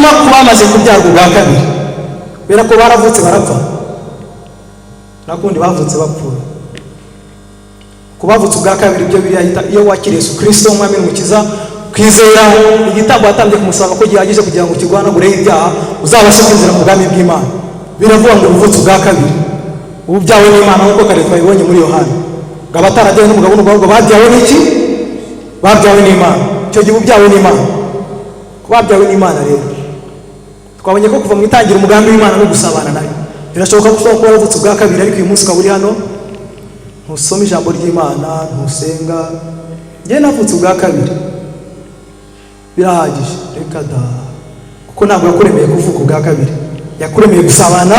Hanyuma ku bamaze kubyarwa ubwa kabiri, kubera ko baravutse barapfa, nakundi bavutse bapfuye. Ku bavutse ubwa kabiri, ibyo biriya yita iyo wakiriye Yesu Kirisito umwami n'umukiza, kwizera igitambo watambye ku musaraba ko gihagije kugira ngo kiguhanagureho ibyaha, uzabashe kwinjira mu bwami bw'Imana. Biravuga ngo ubuvutse ubwa kabiri ubu byawe n'Imana, nk'uko kare twabibonye muri Yohana, ngo abatarabyawe n'umugabo n'umugabo ngo babyawe n'iki? Babyawe n'Imana. Icyo gihe ubyawe n'Imana. Ku babyawe n'Imana rero, twabonye ko kuva mu itangira umugambi w'Imana no gusabana nayo. Birashoboka ko ushobora kuba waravutse ubwa kabiri, ariko uyu munsi ukaba uri hano ntusoma ijambo ry'Imana, ntusenga. Njyewe navutse ubwa kabiri, birahagije. Reka da, kuko ntabwo yakuremeye kuvuka ubwa kabiri, yakuremeye gusabana.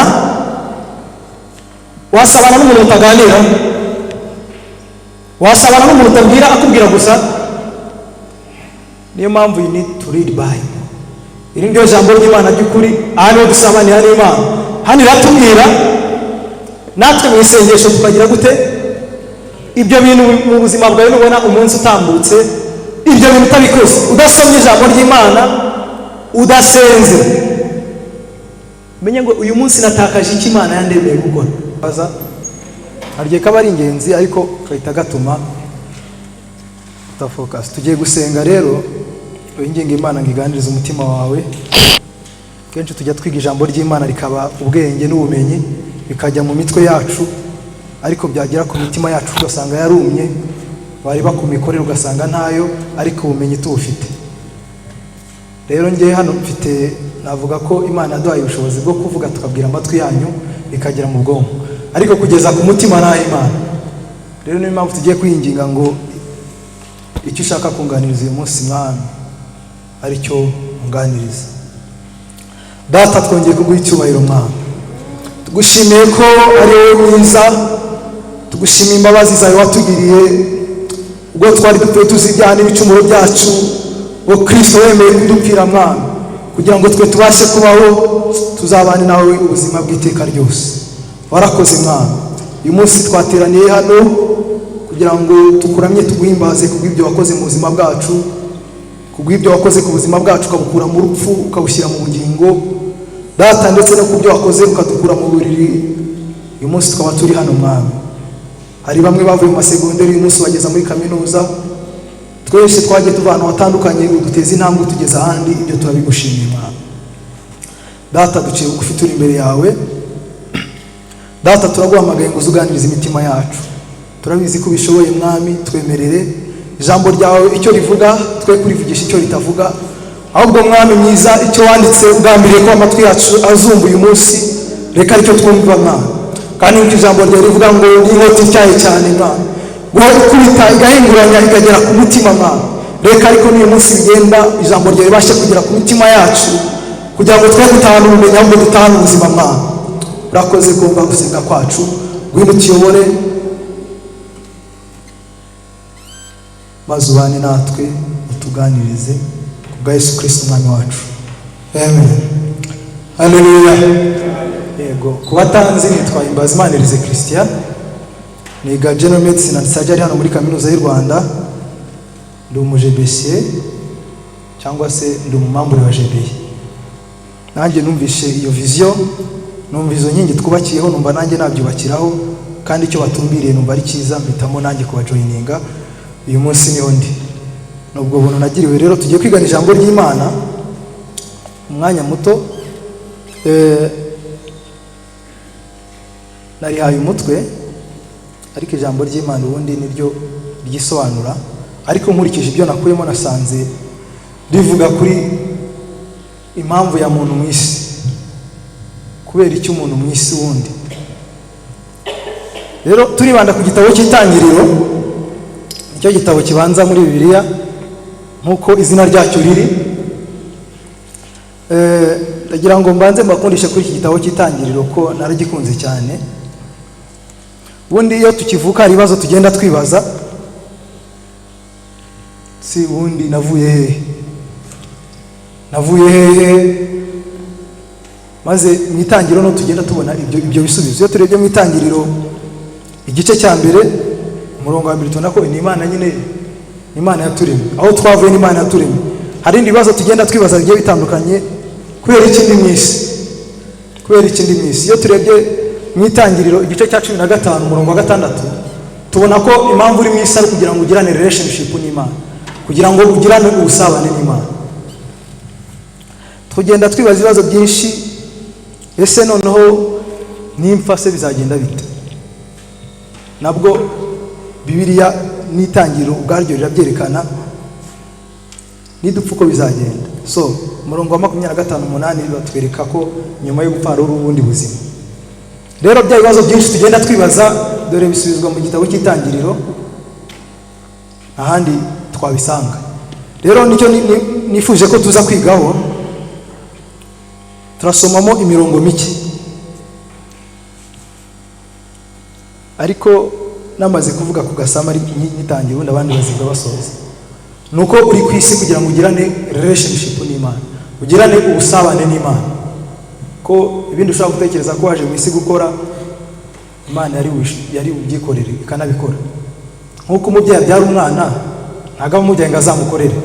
Wasabana n'umuntu utaganira? Wasabana n'umuntu utabwira, akubwira gusa? Niyo mpamvu you need to read Bible. Iri niryo jambo ry'Imana ry'ukuri. Aha niho dusabanira n'Imana. Hano iratubwira, natwe mu isengesho tukagira gute? Ibyo bintu mu buzima bwawe nubona umunsi utambutse ibyo bintu utabikoze, udasomye ijambo ry'Imana, udasenze, menye ngo uyu munsi natakaje icyo Imana yandemeye gukora. Baza hari igihe kaba ari ingenzi, ariko gahita gatuma utafocus. Tugiye gusenga rero, winginga Imana ngo iganirize umutima wawe. Kenshi tujya twiga ijambo ry'Imana rikaba ubwenge n'ubumenyi, bikajya mu mitwe yacu, ariko byagera ku mitima yacu ugasanga yarumye. Wareba ku mikorere ugasanga ntayo, ariko ubumenyi tubufite. Rero ngewe hano mfite, navuga ko Imana yaduhaye ubushobozi bwo kuvuga, tukabwira amatwi yanyu bikagera mu bwonko, ariko kugeza ku mutima ni Imana. Rero niyo mpamvu tugiye kwinginga ngo icyo ushaka kunganiriza uyu munsi, Mwami, aricyo unganiriza. Data, twongeye kuguha icyubahiro. Mwami, tugushimiye ko ari wowe mwiza. Tugushimiye imbabazi zawe watugiriye ubwo twari dupfuye tuzi ibyaha n'ibicumuro byacu, ngo Kirisito wemeye kudupfira, Mwana, kugira ngo twe tubashe kubaho, tuzabane nawe ubuzima bw'iteka ryose. Warakoze, Mwana. Uyu munsi twateraniye hano kugira ngo tukuramye, tuguhimbaze kubw'ibyo wakoze mu buzima bwacu, kubw'ibyo wakoze ku buzima bwacu, ukabukura mu rupfu ukabushyira mu bugingo, Data, ndetse no ku byo wakoze ukadukura mu buriri, uyu munsi tukaba turi hano. Mwami, hari bamwe bavuye mu masegonderi, uyu munsi bageza muri kaminuza. Twese twagiye tuva ahantu hatandukanye, uduteza intambwe utugeza ahandi. Ibyo turabigushimiye, Mwami. Data, duciye bugufi, turi imbere yawe. Data, turaguhamagaye ngo uze uganirize imitima yacu. Turabizi ko ubishoboye, Mwami. Twemerere ijambo ryawe icyo rivuga, twe kurivugisha icyo ritavuga, ahubwo, Mwami mwiza, icyo wanditse ugambiriye ko amatwi yacu azumva uyu munsi, reka aricyo twumva, Mwami. Kandi nk'uko ijambo ryawe rivuga ngo ni inkota ityaye cyane, Mwami, guhora ikubita igahinguranya ikagera ku mutima, Mwami, reka ariko n'uyu munsi bigenda, ijambo ryawe ribashe kugera ku mitima yacu, kugira ngo twe gutahana ubumenyi, ahubwo dutahane ubuzima. Mwami, urakoze kumva gusenga kwacu. Ngwino utuyobore, maze ubane natwe, utuganirize, ku bwa Yesu Kirisito umwami wacu, amen. Haleluya. Yego, ku batanzi, nitwa Imbazimana Elise Christian, niga General Medicine and Surgery hano muri Kaminuza y'u Rwanda. Ndi umujebesiye, cyangwa se ndi umumembre wa GBE. Nanjye numvishe iyo vision, numva izo nkingi twubakiyeho, numva nanjye nabyubakiraho, kandi icyo batumbiriye numva ari cyiza, mpitamo nanjye kubajoininga. Uyu munsi niho ndi, nubwo buntu nagiriwe. Rero tugiye kwigana ijambo ry'Imana umwanya muto. Narihaye umutwe, ariko ijambo ry'Imana ubundi niryo ryisobanura, ariko nkurikije ibyo nakuyemo, nasanze rivuga kuri impamvu ya muntu mu isi, kubera icyo umuntu mu isi wundi. Rero turibanda ku gitabo cy'Itangiriro, nicyo gitabo kibanza muri Bibiliya nk'uko izina ryacyo riri. Ndagira ngo mbanze mbakundishe kuri iki gitabo cy'Itangiriro, ko naragikunze cyane. Ubundi iyo tukivuka hari ibibazo tugenda twibaza: si ubundi navuye hehe? Navuye hehe? Maze mu Itangiriro no tugenda tubona ibyo bisubizo. Iyo turebye mu Itangiriro igice cya mbere, umurongo wa mbere, tubona ko ni Imana nyine, ni Imana yaturemye. Aho twavuye ni Imana yaturemye. Hari ibindi bibazo tugenda twibaza bigiye bitandukanye. Kubera iki ndi mu isi? Kubera iki ndi mu isi? Iyo turebye mu Itangiriro igice cya 15 umurongo wa 6, tubona ko impamvu uri mu isi ari ukugira ngo ugirane relationship n'Imana, kugira ngo ugirane ubusabane n'Imana. Tugenda twibaza ibibazo byinshi: ese noneho nimpfa se bizagenda bite? Nabwo Bibiliya n'Itangiriro ubwaryo rirabyerekana, nidupfa uko bizagenda. So umurongo wa 25:8 batwereka ko nyuma yo gupfa hari ubundi buzima. Rero bya bibazo byinshi tugenda twibaza, dore bisubizwa mu gitabo cy'Itangiriro, ahandi twabisanga. Rero nicyo nifuje ko tuza kwigaho. Turasomamo imirongo mike, ariko namaze kuvuga ku gasama ari nyitangira, ubundi abandi baziga basoza. Ni uko uri ku isi kugira ngo ugirane relationship n'Imana, ugirane ubusabane n'Imana. Ko ibindi ushobora gutekereza ko waje mu isi gukora, Imana yari bubyikorere ikanabikora. Nk'uko umubyeyi abyara umwana, ntabwo aba amubyaye ngo azamukorere,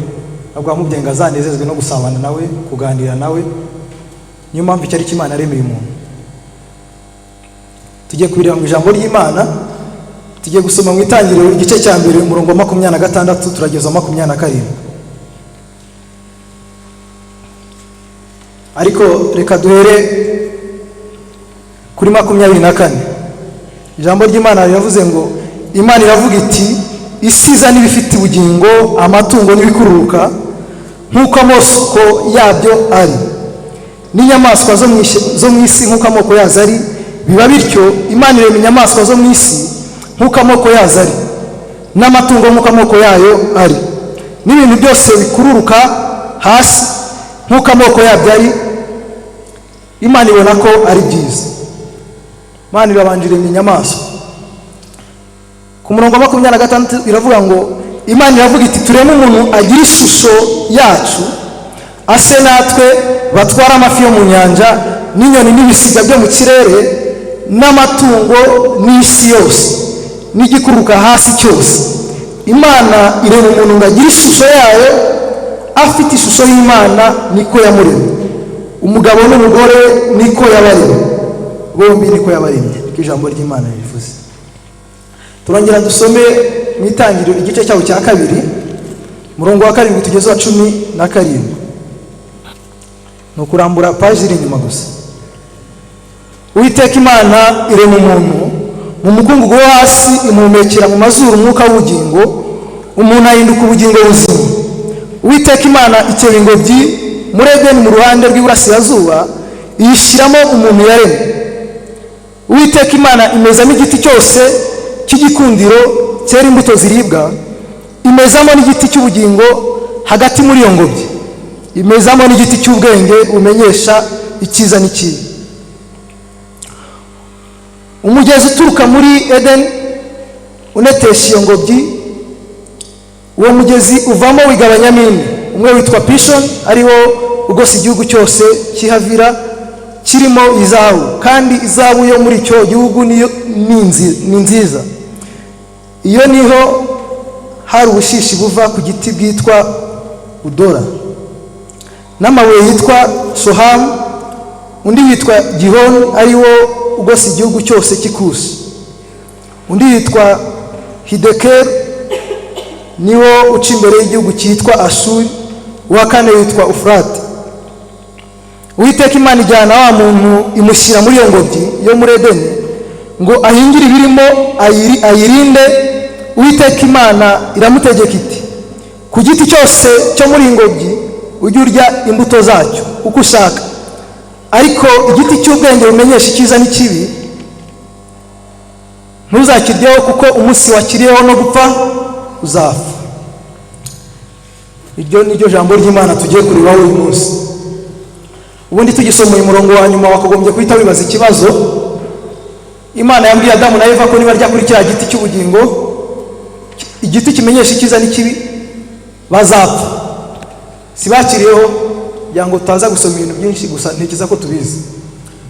ntabwo aba amubyaye ngo azanezezwe no gusabana nawe, kuganira nawe. Niyo mpamvu icyo ari cyo Imana yaremeye umuntu. Tugiye kubireba mu ijambo ry'Imana. Tugiye gusoma mu Itangiriro igice cya 1 umurongo wa 26 turageza 27. Ariko reka duhere kuri 24. Ijambo ry'Imana riravuze ngo: Imana iravuga iti: isi iza n'ibifite ubugingo, amatungo n'ibikururuka nk'uko amoko yabyo ari, n'inyamaswa zo mu isi nk'uko amoko yazo ari. Biba bityo. Imana irema inyamaswa zo mu isi nk'uko amoko yazo ari, n'amatungo nk'uko amoko yayo ari, n'ibintu byose bikururuka hasi nk'uko amoko yabyo ari. Imana ibona ko ari byiza. Imana irabanje irema inyamaswa. Ku murongo wa 26 iravuga ngo: Imana iravuga iti: tureme umuntu agira ishusho yacu, ase natwe, batwara amafi yo mu nyanja n'inyoni n'ibisiga byo mu kirere n'amatungo n'isi yose n'igikururuka hasi cyose. Imana irema umuntu ngo agire ishusho yayo, afite ishusho y'Imana niko yamuremye, umugabo n'umugore niko yabaremye, bombi niko yabaremye, niko ijambo ry'Imana rivuze. Turongera dusome mu Itangiriro igice cyawo cya 2 umurongo wa 7 tugeze wa 17. Ni ukurambura paji iri inyuma gusa. Uwiteka Imana irema umuntu mu mukungugu wo hasi, imuhumekera mu mazuru umwuka w'ubugingo, umuntu ahinduka ubugingo buzima. Uwiteka Imana ikeba ingobyi muri Edeni mu ruhande rw'iburasirazuba, iyishyiramo umuntu yaremye. Uwiteka Imana imezamo igiti cyose cy'igikundiro cyera imbuto ziribwa, imezamo n'igiti cy'ubugingo hagati muri iyo ngobyi, imezamo n'igiti cy'ubwenge bumenyesha icyiza n'ikibi. Umugezi uturuka muri Edeni unetesha iyo ngobyi, uwo mugezi uvamo wigabanyamo ine. Umwe witwa Pishoni, ariwo ugose igihugu cyose cy'ihavira kirimo izahabu, kandi izahabu yo muri icyo gihugu ni nziza. Iyo niho hari ubushishi buva ku giti bwitwa udora, n'amabuye yitwa sohamu. Undi witwa Gihoni, ariwo ugose igihugu cyose cy'Ikusi. Undi yitwa Hidekeri, niwo uca imbere y'igihugu cyitwa Ashuri. Uwa kane witwa Ufurate. Uwiteka Imana ijyana wa muntu, imushyira muri iyo ngobyi yo muri Edeni ngo ahingire ibirimo, ayirinde. Uwiteka Imana iramutegeka iti: ku giti cyose cyo muri iyi ngobyi ujye urya imbuto zacyo uko ushaka, ariko igiti cy'ubwenge bumenyesha icyiza n'ikibi ntuzakiryeho, kuko umunsi wakiriyeho no gupfa uzapfa. Iryo ni ryo jambo ry'Imana tugiye kurebaho uyu munsi. Ubundi tugisoma uyu murongo wa nyuma, wakagombye guhita wibaza ikibazo. Imana yabwiye Adamu na Eva ko nibarya kuri kiriya giti cy'ubugingo, igiti kimenyesha icyiza n'ikibi, bazapfa. Si bakiriyeho? Kugira ngo tutaza gusoma ibintu byinshi, gusa ntekereza ko tubizi,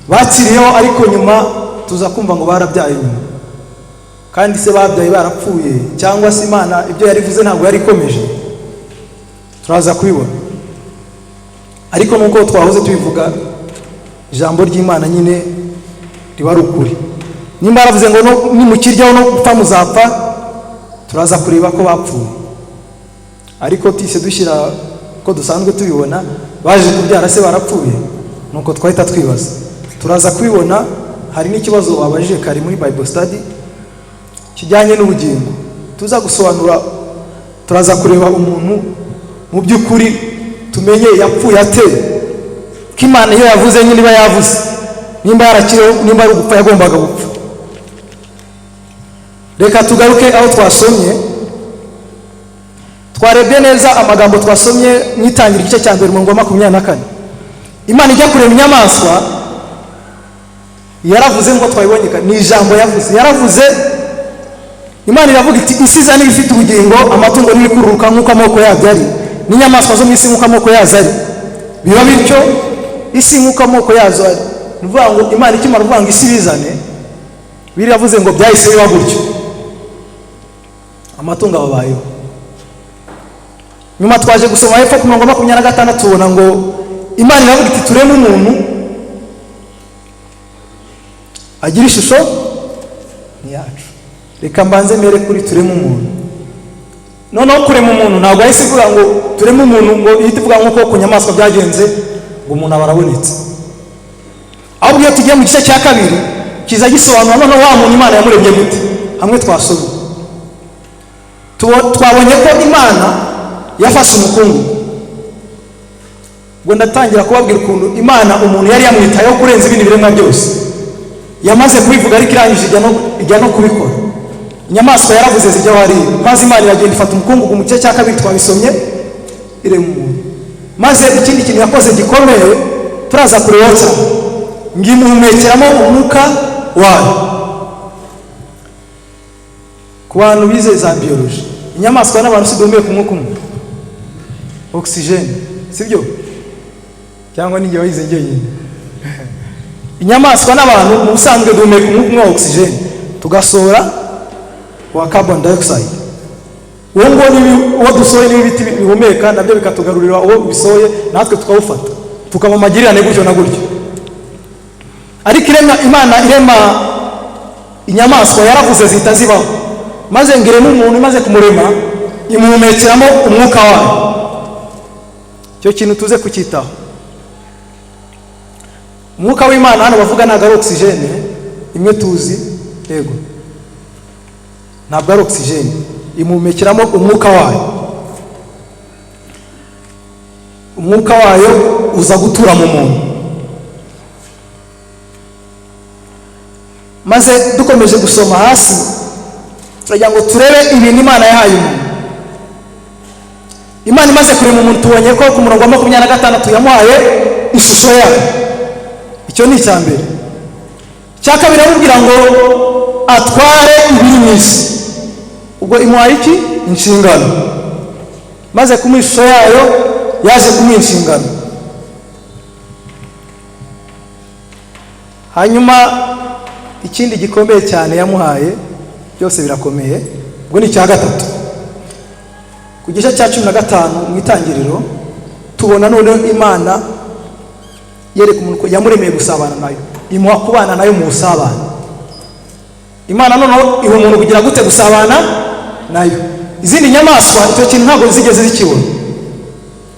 bakiriyeho. Ariko nyuma tuza kumva ngo barabyaye nyuma. Kandi se babyaye barapfuye, cyangwa se Imana ibyo yarivuze ntabwo yari ikomeje? Turaza kubibona. Ariko nuko twahoze tubivuga, ijambo ry'Imana nyine riba ari ukuri. Nimba yaravuze ngo nimukiryaho no gupfa muzapfa, turaza kureba ko bapfuye. Ariko tise dushyira ko dusanzwe tubibona, baje kubyara se barapfuye, nuko twahita twibaza. Turaza kubibona. Hari n'ikibazo wabajije kare muri Bible study kijyanye n'ubugingo, tuza gusobanura. Turaza kureba umuntu mu by'ukuri, tumenye yapfuye ate, ko Imana iyo yavuze nyine iba yavuze, nimba yarakiriho, nimba ari ugupfa yagombaga gupfa. Reka tugaruke aho twasomye. Twarebye neza amagambo twasomye mu Itangira, igice cya 1, umurongo wa 24. Imana ijya kureba inyamaswa yaravuze ngo twabibonye, ni ijambo yavuze. Yaravuze, Imana iravuga iti: "Isi izane ibifite ubugingo, amatungo n'ibikururuka nk'uko amoko yabyo ari, n'inyamaswa zo mu isi nk'uko amoko yazo ari." Biba bityo, isi nk'uko amoko yazo ari. Ni ukuvuga ngo Imana ikimara kuvuga ngo isi bizane, biravuze ngo byahise biba gutyo, amatungo ababayeho. Nyuma twaje gusoma hepfo ku murongo 26, tubona ngo Imana iravuga iti: "Tureme umuntu agira ishusho ni yacu." Reka mbanze mere kuri tureme umuntu. Noneho kurema umuntu, ntabwo yahise ivuga ngo tureme umuntu ngo ihite ivuga nk'uko ku nyamaswa byagenze, ngo umuntu aba arabonetse. Ahubwo iyo tugiye mu gice cya 2, kiza gisobanura noneho wa muntu Imana yamuremye gute. Hamwe twasomye, twabonye ko Imana yafashe umukungugu. Ubwo ndatangira kubabwira ukuntu Imana umuntu yari yamwitayeho kurenza ibindi biremwa byose. Yamaze kubivuga, ariko irangije ijya no kubikora. Inyamaswa yaravuze zijya hariya, maze Imana iragenda ifata umukungugu. Mu gice cya 2 twabisomye, irema umuntu. Maze ikindi kintu yakoze gikomeye turaza kureba cyane, ngo imuhumekeramo umwuka wayo. Ku bantu bize za biology, inyamaswa n'abantu si duhumeka umwuka umwe, oxygène, sibyo? Cyangwa n'igihe wayize njyenyine? Inyamaswa n'abantu mu busanzwe duhumeka umwuka umwe wa oxygène, tugasohora wa carbon dioxide. Uwo nguwo uwo dusohoye niba ibiti bihumeka, nabyo bikatugarurira uwo bisohoye, natwe tukawufata, tukaba magirirane gutyo na gutyo. Ariko irema, Imana irema inyamaswa yaravuze zihita zibaho. Maze ngo ireme umuntu, imaze kumurema imuhumekeramo umwuka wayo. Icyo kintu tuze kucyitaho. Umwuka w'Imana hano bavuga ntabwo ari oxygène imwe tuzi. Yego, ntabwo ari oxygène. Imuhumekeramo umwuka wayo, umwuka wayo uza gutura mu muntu. Maze dukomeje gusoma hasi, turagira ngo turebe ibintu Imana yahaye umuntu. Imana imaze kurema umuntu, tubonye ko ku murongo wa 26 yamuhaye ishusho yayo. Icyo ni icya mbere. Icya kabiri, aramubwira ngo atware ibiri mu isi. Ubwo imuhaye iki? Inshingano. Maze kumuha ishusho yayo, yaje kumuha inshingano. Hanyuma ikindi gikomeye cyane yamuhaye, byose birakomeye, ubwo ni icya gatatu. Ku gice cya 15 mu Itangiriro, tubona noneho Imana yereka umuntu ko yamuremeye gusabana nayo, imuha kubana nayo mu busabane. Imana noneho iha umuntu kugira gute? Gusabana nayo. Izindi nyamaswa icyo kintu ntabwo zigeze zikibona,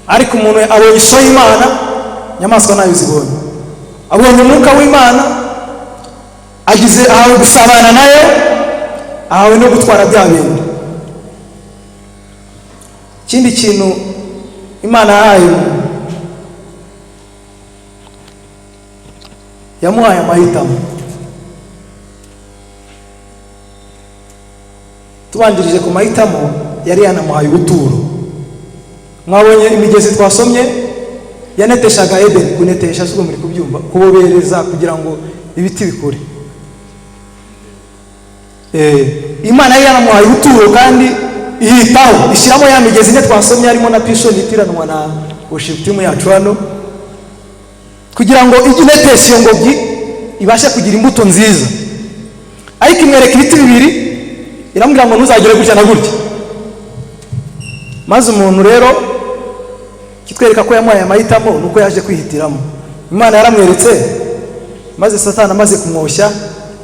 ariko umuntu abonye ishusho y'Imana, inyamaswa nayo zibonye. Abonye umwuka w'Imana, agize ahawe gusabana nayo, ahawe no gutwara bya bintu. Ikindi kintu Imana yahaye umuntu, yamuhaye amahitamo. Tubanjirije ku mahitamo, yari yanamuhaye ubuturo. Mwabonye imigezi twasomye yaneteshaga Edeni. Kunetesha si muri kubyumva, kubobereza kugira ngo ibiti bikure. Imana yari yanamuhaye ubuturo kandi ihitaho, ishyiramo ya migezi ine twasomye, harimo na Pishoni itiranwa na worship team yacu hano, kugira ngo ijye inetesha iyo ngobyi ibashe kugira imbuto nziza. Ariko imwereka ibiti bibiri, iramubwira ngo ntuzagere gutya na gutya. Maze umuntu rero kitwereka Ikitwereka ko yamuhaye amahitamo ni uko yaje kwihitiramo. Imana yaramweretse, maze Satani amaze kumwoshya,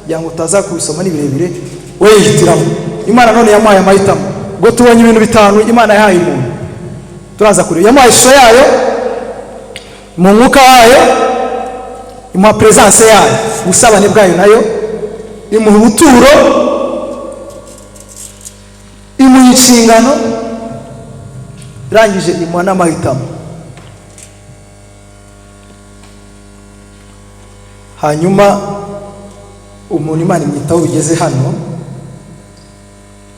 kugira ngo utaza kubisoma ni birebire, we yihitiramo. Imana none yamuhaye amahitamo. Ubwo tubonye ibintu bitanu Imana yahaye umuntu, turaza kureba. Yamuhaye ishusho yayo mu mwuka wayo, imuha presence yayo, ubusabane bwayo nayo, imuha ubuturo, imuha inshingano, irangije imuha n'amahitamo. Hanyuma umuntu Imana imwitaho bigeze hano,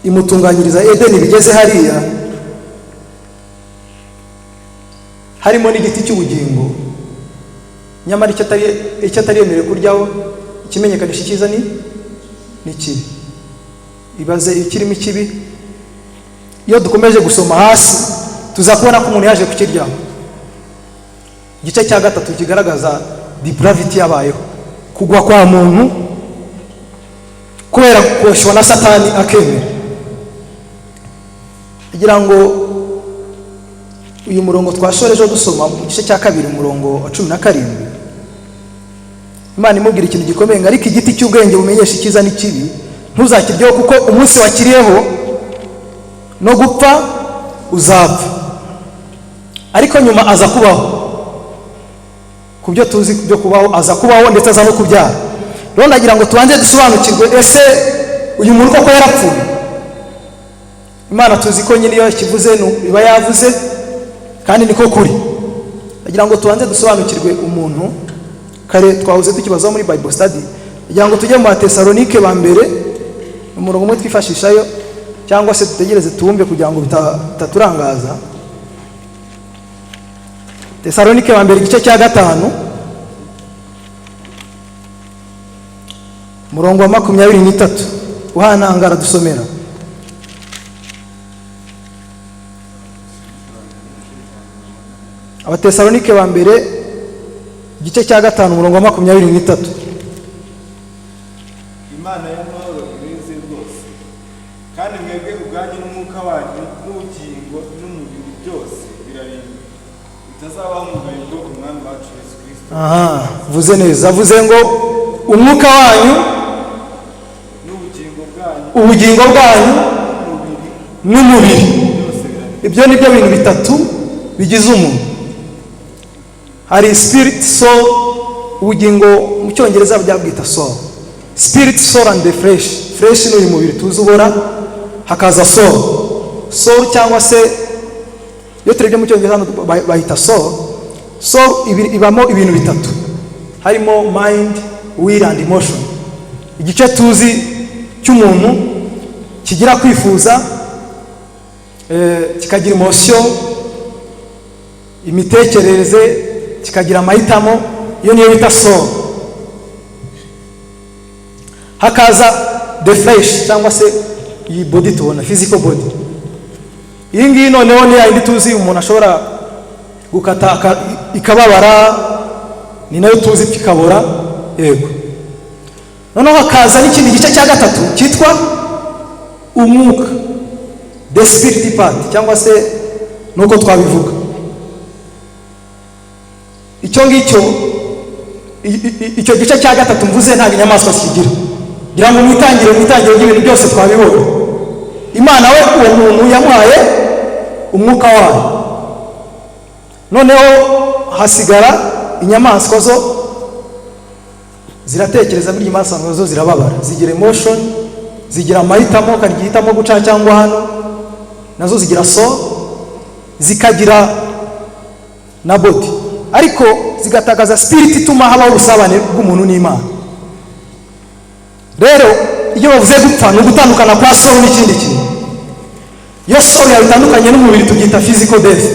imutunganyiriza Edeni bigeze hariya, harimo n'igiti cy'ubugingo, nyamara icyo atari yemerewe kuryaho, ikimenyekanisha icyiza ni kibi. Ibaze ikirimo ikibi. Iyo dukomeje gusoma hasi tuza kubona ko umuntu yaje kukiryaho. Igice cya gatatu kigaragaza depravity yabayeho, kugwa kwa muntu kubera koshywa na Satani akemera. Kugira ngo uyu murongo twashoreje dusoma mu gice cya kabiri umurongo wa 17, Imana imubwira ikintu gikomeye ngo ariko igiti cy'ubwenge bumenyesha icyiza n'ikibi ntuzakiryeho, kuko umunsi wakiriyeho no gupfa uzapfa. Ariko nyuma aza kubaho, ku byo tuzi byo kubaho, aza kubaho ndetse aza no kubyara. Rero ndagira ngo tubanze dusobanukirwe, ese uyu muntu koko yarapfuye? Imana tuzi ko nyine iyo ikivuze iba yavuze, kandi niko kuri. Ndagira ngo tubanze dusobanukirwe umuntu. Kare twahoze tukibazaho muri Bible study, ndagira ngo tujye mu Batesalonike ba mbere, umurongo umwe twifashishayo, cyangwa se dutegereze tuwumve kugira ngo bitaturangaza. Tesalonike ba mbere igice cya 5 umurongo wa 23, uhanangara dusomera. Abatesalonike ba mbere igice cya 5 umurongo wa 23. Imana y'amahoro ibeze rwose, kandi mwebwe ubwanyu n'umwuka wanyu n'ubugingo n'umubiri byose birarindwa, bitazabaho umugayo Umwami wacu Yesu Kristo. Aha, vuze neza, avuze ngo umwuka wanyu n'ubugingo bwanyu, ubugingo bwanyu n'umubiri, ibyo ni byo bintu bitatu bigize umuntu. Hari spirit, soul, ubugingo mu Cyongereza byabwita soul. Spirit, soul and the flesh. Flesh ni uyu mubiri tuzi ubora, hakaza soul. Soul cyangwa se iyo turebye mu Cyongereza bahita soul. Soul ibamo ibintu bitatu, harimo mind, will and emotion. Igice tuzi cy'umuntu kigira kwifuza, kikagira emotion, imitekerereze, kikagira amahitamo, iyo niyo bita soul. Hakaza the flesh cyangwa se iyi body tubona, physical body. Iyi ngiyi noneho ni yindi tuzi umuntu ashobora gukata ikababara, ni nayo tuzi ikabora, yego. Noneho hakaza n'ikindi gice cya gatatu cyitwa umwuka, the spirit part, cyangwa se nuko twabivuga. Icyo ngicyo, icyo gice cya gatatu mvuze ntabwo inyamaswa zikigira. Ngira ngo mwitangire ry'ibintu byose twabibonye. Imana we uwo muntu yamuhaye umwuka wayo, noneho hasigara inyamaswa zo ziratekereza, burya inyamaswa zo zirababara, zigira emotion, zigira amahitamo, ukagihitamo guca cyangwa hano, nazo zigira soul, zikagira na body, ariko zigatakaza spirit ituma habaho ubusabane bw'umuntu n'Imana. Rero iyo bavuze gupfa ni ugutandukana kwa soul n'ikindi kintu. Iyo soul yawe itandukanye n'umubiri tubyita physical death,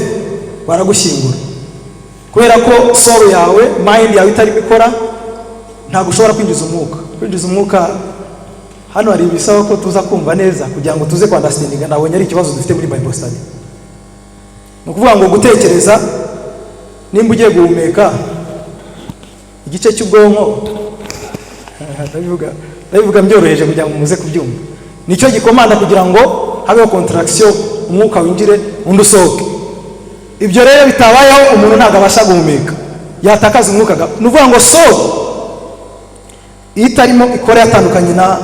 baragushyingura. Kubera ko soul yawe, mind yawe itarimo ikora, ntabwo ushobora kwinjiza umwuka. Kwinjiza umwuka hano hari ibisaba ko tuza kumva neza kugira ngo tuze kwa understanding. Nabonye ari ikibazo dufite muri Bible study. Ni ukuvuga ngo gutekereza, nimba ugiye guhumeka igice cy'ubwonko, ndabivuga mbyoroheje kugira ngo muze kubyumva, nicyo gikomanda kugira ngo habeho contraction, umwuka winjire undi usohoke. Ibyo rero bitabayeho umuntu ntabwo abasha guhumeka, yatakaza umwuka. Ni ukuvuga ngo soul iyo itarimo ikora yatandukanye na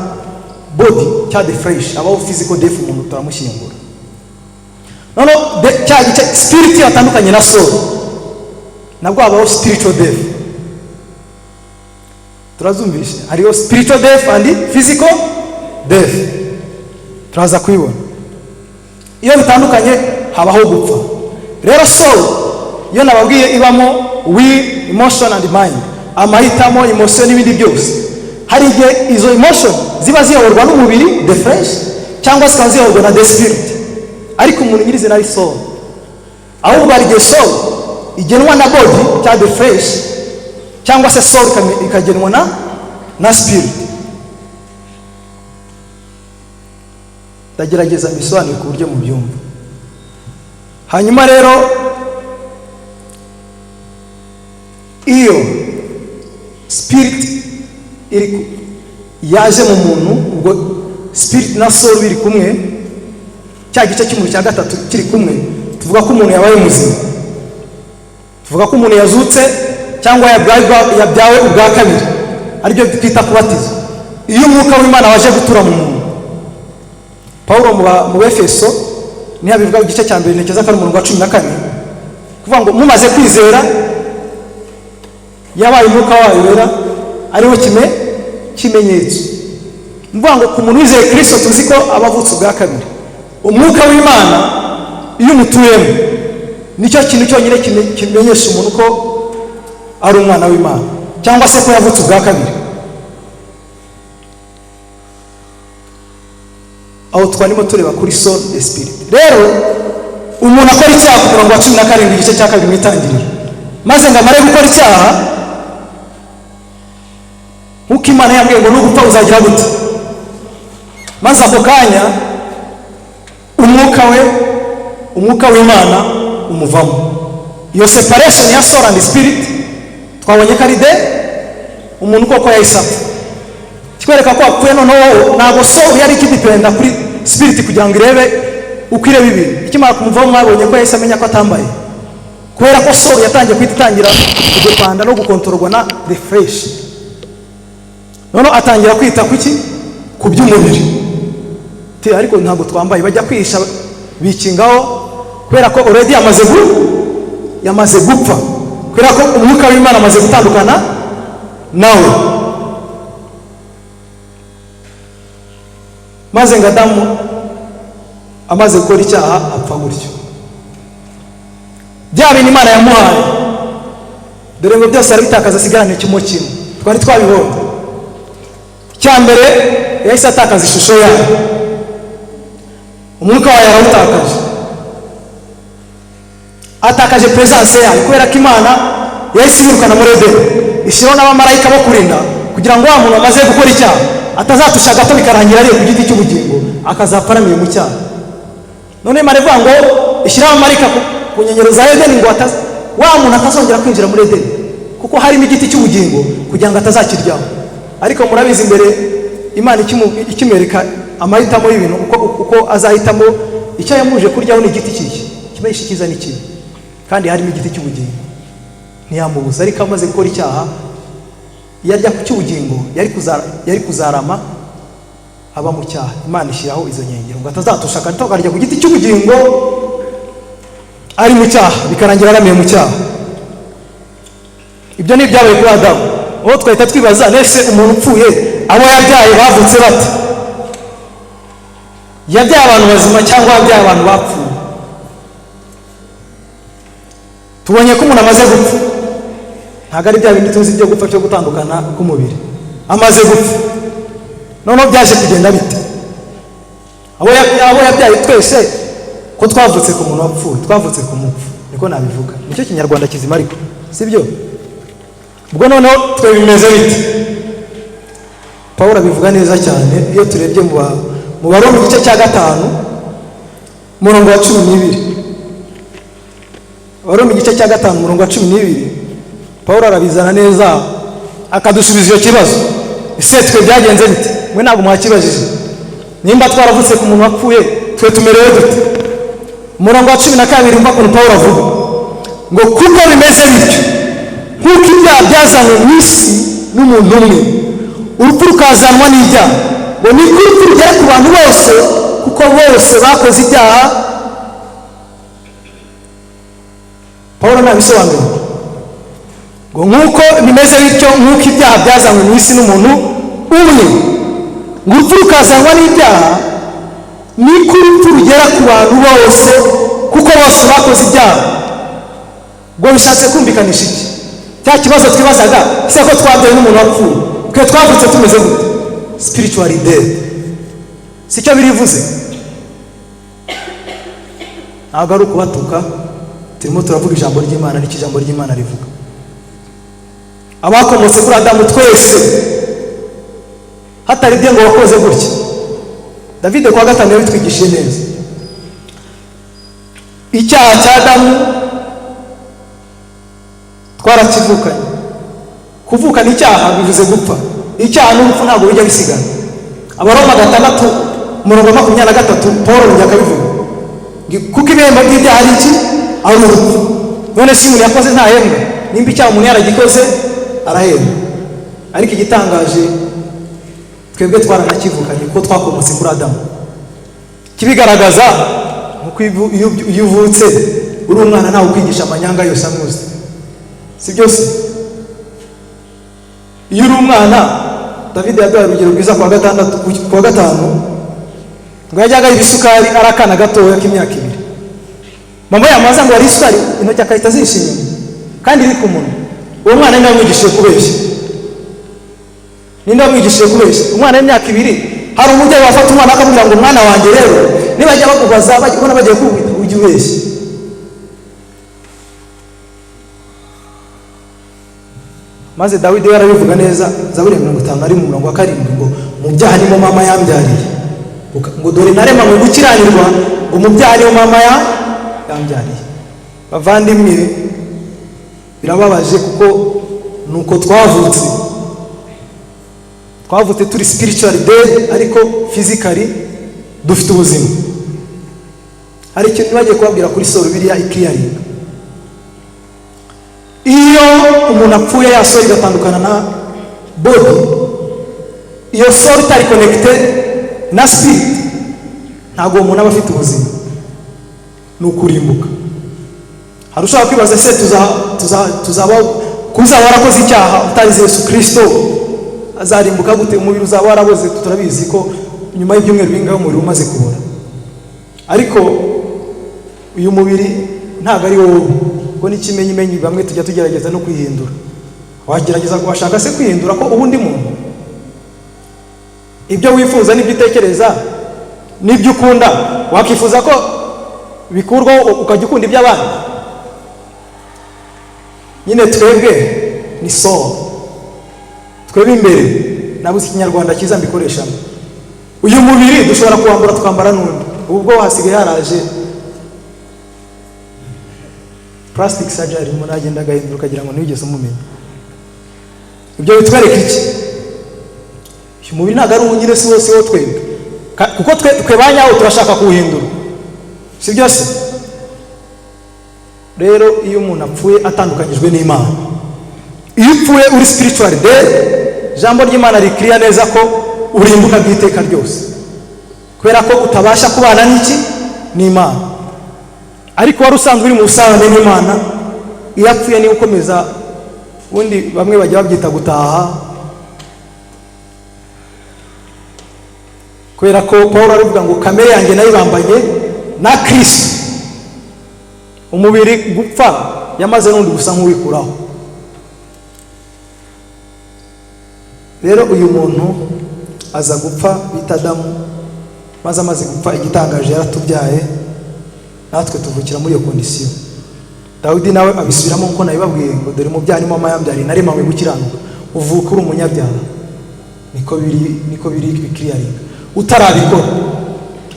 body cya the flesh, abaho physical death, umuntu turamushyingura. Noneho cya gice spirit yatandukanye na soul, nabwo habaho spiritual death. Turazumvishe, hariho spiritual death and physical death, turaza kubibona. Iyo bitandukanye habaho gupfa. Rero soul iyo nababwiye ibamo will, emotion and mind, amahitamo, emotion n'ibindi byose. Hari igihe izo emotion ziba ziyoborwa n'umubiri, the flesh, cyangwa zikaba ziyoborwa na the spirit, ariko umuntu nyirizina ari soul. Ahubwo hari igihe soul igenwa na body cyangwa the flesh, cyangwa se soul ikagenwa na spirit. Ndagerageza mbisobanure ku buryo mubyumva. Hanyuma rero iyo spirit iri yaje mu muntu, ubwo spirit na soul biri kumwe, cya gice cy'umuntu cya gatatu kiri kumwe, tuvuga ko umuntu yabaye muzima, tuvuga ko umuntu yazutse cyangwa yabyawe ubwa kabiri, aribyo twita kubatiza. Iyo umwuka w'Imana waje gutura mu muntu, Pawulo mu Befeso niho abivuga mu gice cya mbere, ntekereza ko ari umurongo wa 14, kuvuga ngo mumaze kwizera yabaye umwuka wayo wera, ariwo kimenyetso. Ni ukuvuga ngo ku muntu wizeye Kristo tuzi ko aba avutse ubwa kabiri. Umwuka w'Imana iyo umutuyemo nicyo kintu cyonyine kimenyesha umuntu ko ari umwana w'Imana cyangwa se ko yavutse ubwa kabiri. Aho twarimo tureba kuri soul and spirit. Rero umuntu akora icyaha ku murongo wa 17 igice cya 2 mu Itangiriro, maze ngo amare gukora icyaha, nk'uko Imana yambwiye ngo nugupfa uzagira gute, maze ako kanya umwuka we, umwuka w'Imana umuvamo. Iyo separation ya soul and spirit twabonye ko ari de umuntu koko yahise apfa, kikwereka ko apfuye. Noneho ntabwo soul yari ikidependa kuri spirit kugira ngo irebe uko ireba ibintu. Ikimara kumuvaho mwabonye ko yahise amenya ko atambaye, kubera ko soul yatangiye guhita itangira kudepanda no gukontororwa na the flesh. Noneho atangira kwita kuki? Ku by'umubiri. Ariko ntabwo twambaye, bajya kwihisha bikingaho, kubera ko already yamaze gupfa, kubera ko umwuka w'Imana amaze gutandukana nawe. Maze ngo Adamu amaze gukora icyaha apfa gutyo. Bya bintu Imana yamuhaye, dore ngo byose arabitakaza, asigarane kimwe kimwe, twari twabibonye. Icya mbere yahise atakaza ishusho yayo, umwuka wayo arawutakaje, atakaje presence yayo, kubera ko Imana yahise ibirukana muri Edeni, ishyiraho n'abamarayika bo kurinda kugira ngo wa muntu amaze gukora icyaha atazatusha gato bikarangira ariye ku giti cy'ubugingo, akazapfa aramiye mu cyaha. None Imana ivuga ngo ishyiraho abamarayika ku nkengero za Edeni ngo wa muntu atazongera kwinjira muri Edeni, kuko harimo igiti cy'ubugingo, kugira ngo atazakiryaho. Ariko murabizi imbere Imana ikimwereka amahitamo y'ibintu, uko azahitamo, icyo yamuje kuryaho ni igiti kihe, kimenyesha icyiza n'ikibi, kandi harimo igiti cy'ubugingo, ntiyamubuza. Ariko amaze gukora icyaha, iyo arya ku cy'ubugingo yari kuzarama aba mu cyaha. Imana ishyiraho izo nkengero ngo atazatusha akarya ku giti cy'ubugingo ari mu cyaha, bikarangira aramiye mu cyaha. Ibyo ni ibyabaye kuri Adamu. Aho twahita twibaza, nese umuntu upfuye abo yabyaye bavutse bate? Yabyaye abantu bazima cyangwa yabyaye abantu bapfuye? Tubonye ko umuntu amaze gupfa, ntabwo ari bya bindi tuzi byo gupfa cyo gutandukana k'umubiri, amaze gupfa. Noneho byaje kugenda bite? Abo yabyaye twese ko twavutse ku muntu wapfuye, twavutse ku mupfu, niko nabivuga, nicyo kinyarwanda kizima, ariko sibyo? Ubwo noneho twe bimeze bite? Pawulo abivuga neza cyane iyo turebye mu Baroma igice cya 5 umurongo wa 12. Abaroma igice cya 5 umurongo wa 12, Pawulo arabizana neza akadusubiza iyo kibazo. Ese twe byagenze bite? Mwe ntabwo mwakibajije. Nimba twaravutse ku muntu wapfuye, twe tumerewe dute? Umurongo wa 12 umva ukuntu Pawulo avuga. Ngo kuko bimeze bityo, nk'uko ibyaha byazanywe mu isi n'umuntu umwe, urupfu rukazanwa n'ibyaha, ngo niko urupfu rugera ku bantu bose, kuko bose bakoze ibyaha. Pawulo ntabisobanura ngo nk'uko bimeze bityo, nk'uko ibyaha byazanywe mu isi n'umuntu umwe, ngo urupfu rukazanwa n'ibyaha, niko urupfu rugera ku bantu bose, kuko bose bakoze ibyaha. Ngo bishatse kumvikanisha iki? Cya kibazo twibazaga, ese ko twabyawe n'umuntu wapfuye, twe twavutse tumeze gute? Spiritually dead, sicyo birivuze. Ntabwo ari ukubatuka, turimo turavuga ijambo ry'Imana, n'icyo ijambo ry'Imana rivuga. Abakomotse kuri Adamu twese, hatari ibyo ngo wakoze gutya. David kuwa gatanu yabitwigishije neza. Icyaha cya Adamu twarakivukanye. Kuvukana icyaha bivuze gupfa. Icyaha n'urupfu ntabwo bijya bisigana. Abaroma 6:23, Paul yongera akabivuga, kuko ibihembo by'ibyaha ari iki? Ari urupfu. None se umuntu yakoze ntahembwa? Nimba icyaha umuntu yaragikoze arahembwa. Ariko igitangaje, twebwe twaranakivukanye kuko twakomotse kuri Adamu. Kibigaragaza nkuko iyo uvutse uri umwana, ntawe ukwigisha amanyanga yose amuzi, si byose. Iyo uri umwana, David yaduhaye urugero rwiza kuwa gatandatu, kuwa gatanu, ngo yajyaga yiba isukari ari akana gatoya k'imyaka 2. Mama yamaza ngo hari isukari, intoki akahita azisha inyuma kandi iri ku munwa. Uwo mwana ninde wamwigishije kubeshya? Ninde wamwigishije kubeshya? Umwana w'imyaka 2. Hari umubyeyi wafata umwana akamubwira ngo umwana wanjye rero nibajya bakubaza, ubona bagiye kukubita, ujye ubeshya. Maze Dawidi we arabivuga neza, Zaburi 50 ari mu murongo wa 7, ngo mu byaha nimo mama yambyariye, ngo dore naremanywe gukiranirwa, ngo mu byaha nimo mama yambyariye. Bavandimwe, birababaje kuko nuko twavutse, twavutse turi spiritually dead, ariko physically dufite ubuzima. Hari ikintu bagiye kubabwira kuri soul, biriya ikliyaringa. Iyo umuntu apfuye, ya soul igatandukana na body, iyo soul itari connected na spirit, ntabwo uwo muntu aba afite ubuzima, ni ukurimbuka. Hari ushobora kwibaza, se tuzaba kuzaba warakoze icyaha utarize Yesu Kristo, azarimbuka gute? Umubiri uzaba waraboze, turabizi ko nyuma y'ibyumweru bingahe umubiri umaze kubora. Ariko uyu mubiri ntabwo ari wowe, kuko n'ikimenyimenyi bamwe tujya tugerageza no kwihindura. Wagerageza washaka se kwihindura ko ubundi muntu, ibyo wifuza n'ibyo utekereza n'ibyo ukunda, wakifuza ko bikurwaho ukajya ukunda iby'abandi? Nyine twebwe ni soul, twebwe imbere, nabuze ikinyarwanda cyiza mbikoreshamo. Uyu mubiri dushobora kuwambura twambara n'undi. Ubwo hasigaye haraje plastic surgery, umuntu agenda agahindura ukagira ngo ntiwigeze umumenya. Ibyo bitwereka iki? Uyu mubiri ntabwo ari uwo nyine, si wose wo twebwe, kuko twe ba nyawo turashaka kuwuhindura, si byose. Rero iyo umuntu apfuye atandukanyijwe n'Imana, iyo upfuye uri spiritual dead, ijambo ry'Imana rikiriya neza ko urimbuka bw'iteka ryose, kubera ko utabasha kubana n'iki? N'Imana. Ariko wari usanzwe uri mu busabane n'Imana, iyo apfuye niwe ukomeza. Ubundi bamwe bajya babyita gutaha, kubera ko Paul aravuga ngo kamere yanjye nayibambanye na Kristo. Umubiri gupfa yamaze n'undi gusa nk'uwikuraho. Rero uyu muntu aza gupfa bita Adamu, maze amaze gupfa igitangaje yaratubyaye, natwe tuvukira muri iyo kondisiyo. Dawidi nawe abisubiramo nkuko nabibabwiye, ngo dore mu byaha nimo mama yambyariye, naremanywe gukiranuka. Uvuka uri umunyabyaha, niko biri bikiriyaringa utarabikora.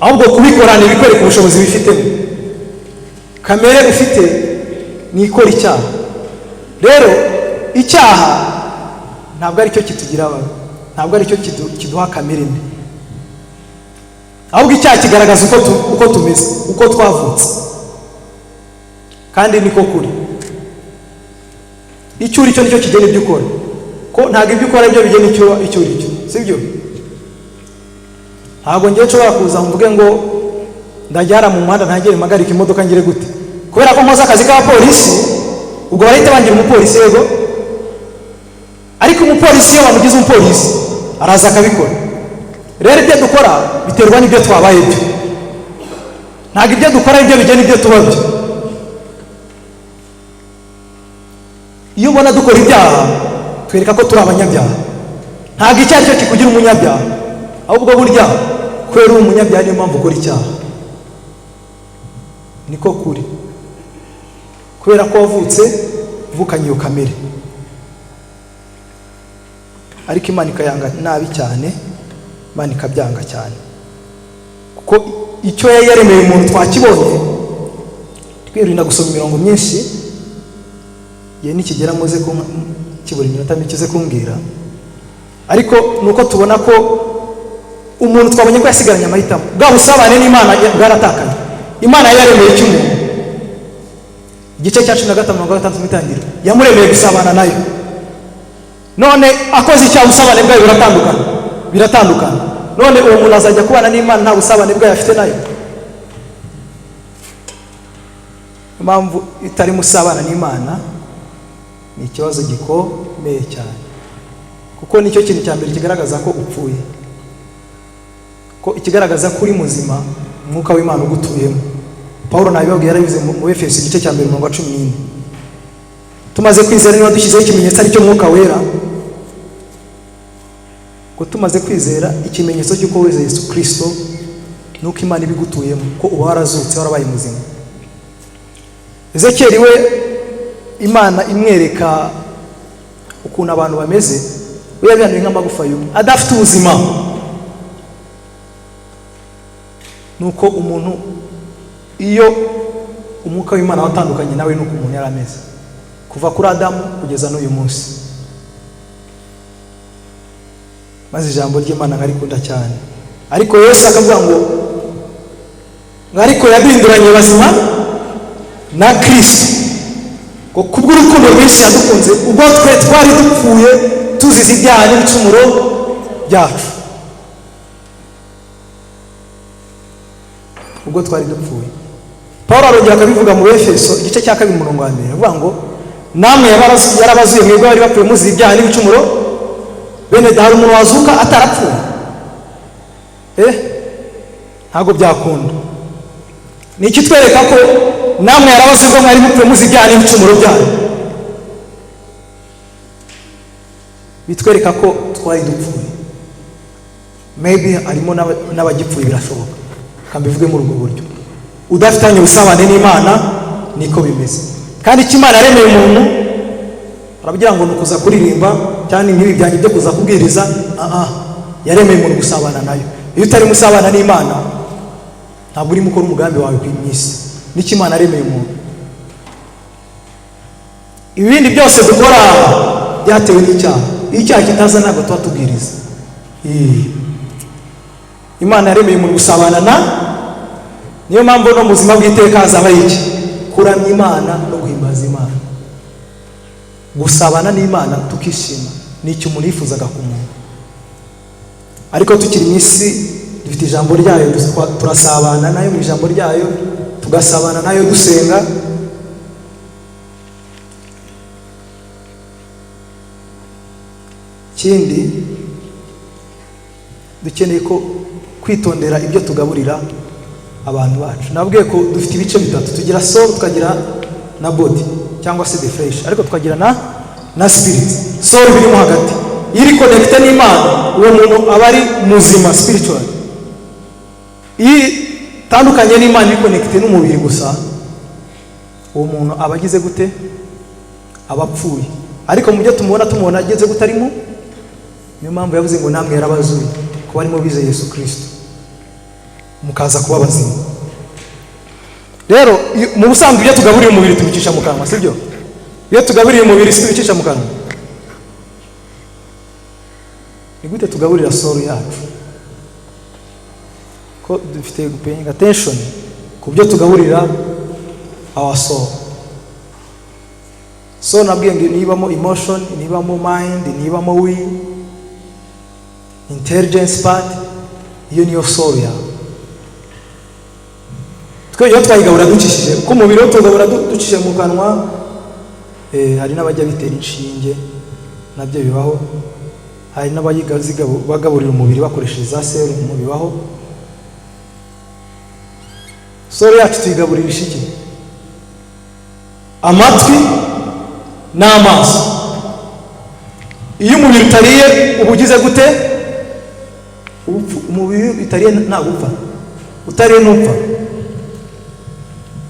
Ahubwo kubikora ni ibikwereka ubushobozi bifitemo. Kamere ufite ni ikora icyaha. Rero icyaha ntabwo aricyo kitugira ababi, ntabwo aricyo kiduha kamere mbi, ahubwo icyaha kigaragaza uko tumeze, uko twavutse, kandi niko kuri. Icyo uri cyo nicyo kigena ibyo ukora, ko ntabwo ibyo ukora byo bigena icyo uri cyo, sibyo? Ntabwo ngiye nshobora kuza mvuge ngo ndajyara mu muhanda ntangire mpagarika imodoka ngire gute, kubera ko nkoze akazi k'abapolisi, ubwo barahita bangira umupolisi. Yego, ariko umupolisi iyo bamugize umupolisi araza akabikora. Rero ibyo dukora biterwa n'ibyo twabaye byo, ntabwo ibyo dukora ibyo bigena ibyo tuba byo. Iyo ubona dukora ibyaha twereka ko turi abanyabyaha. Ntabwo icyo ari cyo kikugira umunyabyaha, ahubwo burya kubera uri umunyabyaha niyo mpamvu ukora icyaha. Niko kuri, kubera ko wavutse uvukanye iyo kamere. Ariko Imana ikayanga nabi cyane, Imana ikabyanga cyane, kuko icyo yari yaremeye umuntu twakibonye. Twirinda gusoma imirongo myinshi, igihe nikigera muze kibura iminota mike uze kumbwira. Ariko nuko tubona ko umuntu twabonye ko yasigaranye amahitamo, bwa busabane n'Imana bwaratakaye. Imana yaremeye icy'umuntu, igice cya 15:6 mu Itangiriro, yamuremeye gusabana nayo. None akoze icyaha ubusabane bwayo buratandukana, biratandukana. None uwo muntu azajya kubana n'Imana nta busabane bwayo afite nayo. Impamvu itari musabana n'Imana ni ikibazo gikomeye cyane, kuko nicyo kintu cya mbere kigaragaza ko upfuye, ko ikigaragaza ko uri muzima umwuka w'Imana ugutuyemo. Paulo nabibabwiye, yarabivuze mu Efeso igice cya 1 umurongo wa 14. Tumaze kwizera niba dushyizeho ikimenyetso aricyo mwuka wera, ko tumaze kwizera ikimenyetso cy'uko wizeye Yesu Kristo nuko Imana ibigutuyemo, ko uba warazutse warabaye muzima. Ezekiel we Imana imwereka ukuntu abantu bameze, we yabihanuye nk'amagufa yumye adafite ubuzima. Nuko umuntu iyo umwuka w'Imana watandukanye nawe nuko umuntu yari ameze kuva kuri Adamu kugeza n'uyu munsi. Maze ijambo ry'Imana nkarikunda cyane, ariko Yesu akavuga ngo ariko yaduhinduranye bazima na Kristo, ngo kubw'urukundo rwinshi yadukunze ubwo twe twari dupfuye tuzize ibyaha n'ibicumuro byacu. Ubwo twari dupfuye. Paulo arongera akabivuga mu Efeso igice cya 2 umurongo wa 1, avuga ngo namwe yarabazuye mwebwe bari bapfuye muzize ibyaha n'ibicumuro. Bene hari umuntu wazuka atarapfuye? Ntabwo byakunda. Ni iki twereka ko namwe yarabazuye ubwo mwari mupfuye muzize ibyaha n'ibicumuro byanyu? Bitwereka ko twari dupfuye. Maybe harimo n'abagipfuye, birashoboka. Kambivuge muri ubwo buryo, udafitanye ubusabane n'Imana niko bimeze. Kandi icyo Imana yaremeye umuntu, aravugira ngo nukuza kuririmba cyane nk'ibi byanjye byo kuza kubwiriza, yaremeye umuntu gusabana nayo. Iyo utari musabana n'Imana ntabwo urimo ukora umugambi wawe ku isi. Nicyo Imana yaremeye umuntu. Ibindi byose dukora byatewe n'icyaha. Iyo icyaha kitaza ntabwo tuba tubwiriza. Imana yaremeye umuntu gusabana na, niyo mpamvu no mu buzima bw'iteka hazaba iki? Kuramya Imana no guhimbaza Imana. Gusabana n'Imana tukishima ni icyo umuntu yifuzaga ku muntu. Ariko tukiri mu isi dufite ijambo ryayo, turasabana nayo mu ijambo ryayo, tugasabana nayo dusenga. Ikindi dukeneye ko kwitondera ibyo tugaburira abantu bacu. Nabwiye ko dufite ibice bitatu, tugira soul, tukagira na body cyangwa se the flesh, ariko tukagira na spirit. Soul birimo hagati, iri connected n'Imana, uwo muntu aba ari muzima spiritual. Iyo itandukanye n'Imana iri connected n'umubiri gusa, uwo muntu aba agize gute? Aba apfuye. Ariko mu byo tumubona ageze gute arimo? Niyo mpamvu yavuze ngo namwe yarabazuye kuba arimo bizeye Yesu Kristo mukaza kuba bazima. Rero mu busanzwe ibyo tugaburira umubiri tubicisha mu kanwa, sibyo? Iyo tugaburiye umubiri tubicisha mu kanwa. Ni gute tugaburira soul yacu? Ko dufite paying attention ku byo tugaburira our soul. Soul nabwiye ngo nibamo emotion, nibamo mind, nibamo will, intelligence part. Iyo niyo soul yawe. Twe iyo twayigabura ducishije kuko umubiri wo tugabura ducishije mu kanwa. Hari n'abajya bitera inshinge, nabyo bibaho. Hari n'abagaburira umubiri bakoresheje za serumu, bibaho. Soul yacu tuyigaburirisha iki? Amatwi n'amaso. Iyo umubiri utariye uba ugize gute? Umubiri utariye ntabwo upfa, utariye ntupfa.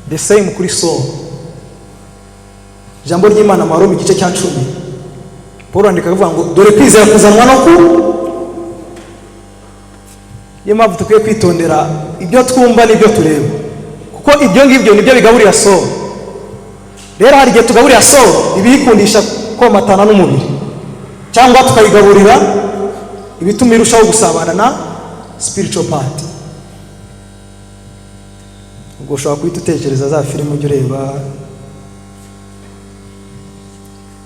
The same kuri soul. Ijambo ry'Imana mu Baroma igice cya 10, Paul andika avuga ngo dore kwizera kuzanwa no ku. Niyo mpamvu dukwiye kwitondera ibyo twumva n'ibyo tureba, kuko ibyo ngibyo nibyo bigaburira soul. Rero hari igihe tugaburira soul ibiyikundisha komatana n'umubiri, cyangwa tukayigaburira ibituma irushaho gusabana na spiritual part. Ubwo ushobora guhita utekereza za filime ujya ureba,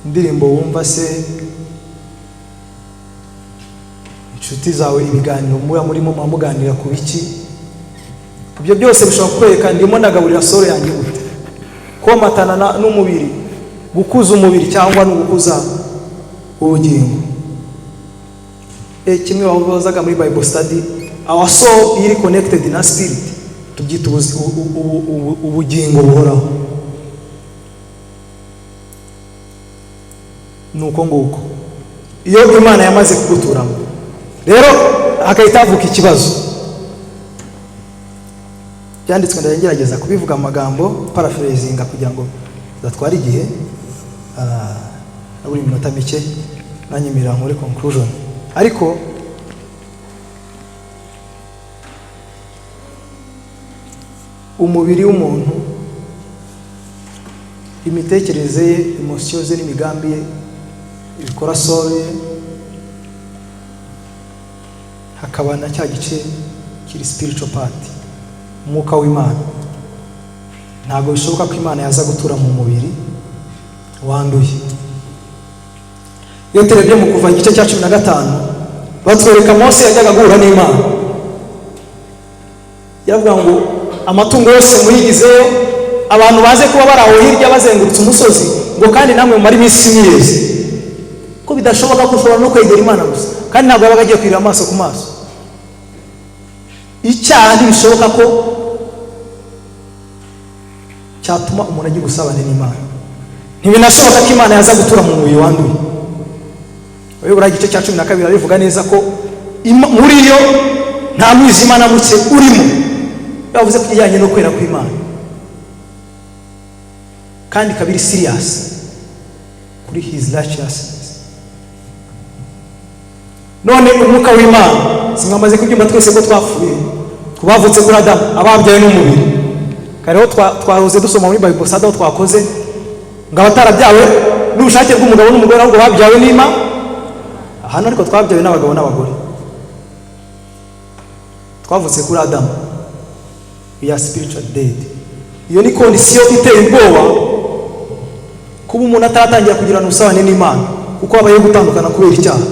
indirimbo wumva se, inshuti zawe, ibiganiro muba murimo, muba muganira ku biki. Ibyo byose bishobora kukwereka ndimo nagaburira soul yanjye gute: komatana n'umubiri, gukuza umubiri, cyangwa no gukuza ubugingo. Kimwe bazaga muri Bible study, our soul iri connected na spirit, tubyita ubugingo buhoraho. Ni uko nguko iyo Imana yamaze kuguturamo. Rero hagahita havuka ikibazo. Byanditswe, ndagerageza kubivuga mu magambo paraphrasinga kugira ngo bidatwara igihe. Buri minota mike nanyemerera nkore conclusion. Ariko umubiri w'umuntu, imitekerereze ye, emotion ze n'imigambi ye bikora soul ye, hakaba na cya gice kiri spiritual part, umwuka w'Imana. Ntabwo bishoboka ko Imana yaza gutura mu mubiri wanduye. Iyo turebye mu Kuva igice cya 15, batwereka Mose yajyaga guhura n'Imana, yaravuga ngo amatungo yose muyigizeyo, abantu baze kuba bari aho hirya bazengurutse umusozi, ngo kandi namwe mumare iminsi mwiyeze, ko bidashoboka ko ushobora no kwegera Imana gusa. Kandi ntabwo yabaga agiye kwirira amaso ku maso. Icyaha ntibishoboka ko cyatuma umuntu agira ubusabane n'Imana. Ntibinashoboka ko Imana yaza gutura mu mubiri wanduye. Buriya igice cya 12 arabivuga neza ko muri yo nta mwijima na muke urimo. Yavuze ku kijyanye no kwera kw'Imana, kandi ikaba iri serious kuri his righteousness. None umwuka w'Imana, simwamaze kubyumva twese ko twapfuye ku bavutse kuri Adamu, ababyawe n'umubiri? Kare twahoze dusoma muri Bible study aho twakoze ngo abatarabyawe n'ubushake bw'umugabo n'umugore, ahubwo babyawe n'Imana. Hano ariko twabyawe n'abagabo n'abagore, twavutse kuri Adamu. We are spiritual dead. Iyo ni condition iteye ubwoba, kuba umuntu ataratangira kugirana ubusabane n'Imana kuko habayeho gutandukana kubera icyaha.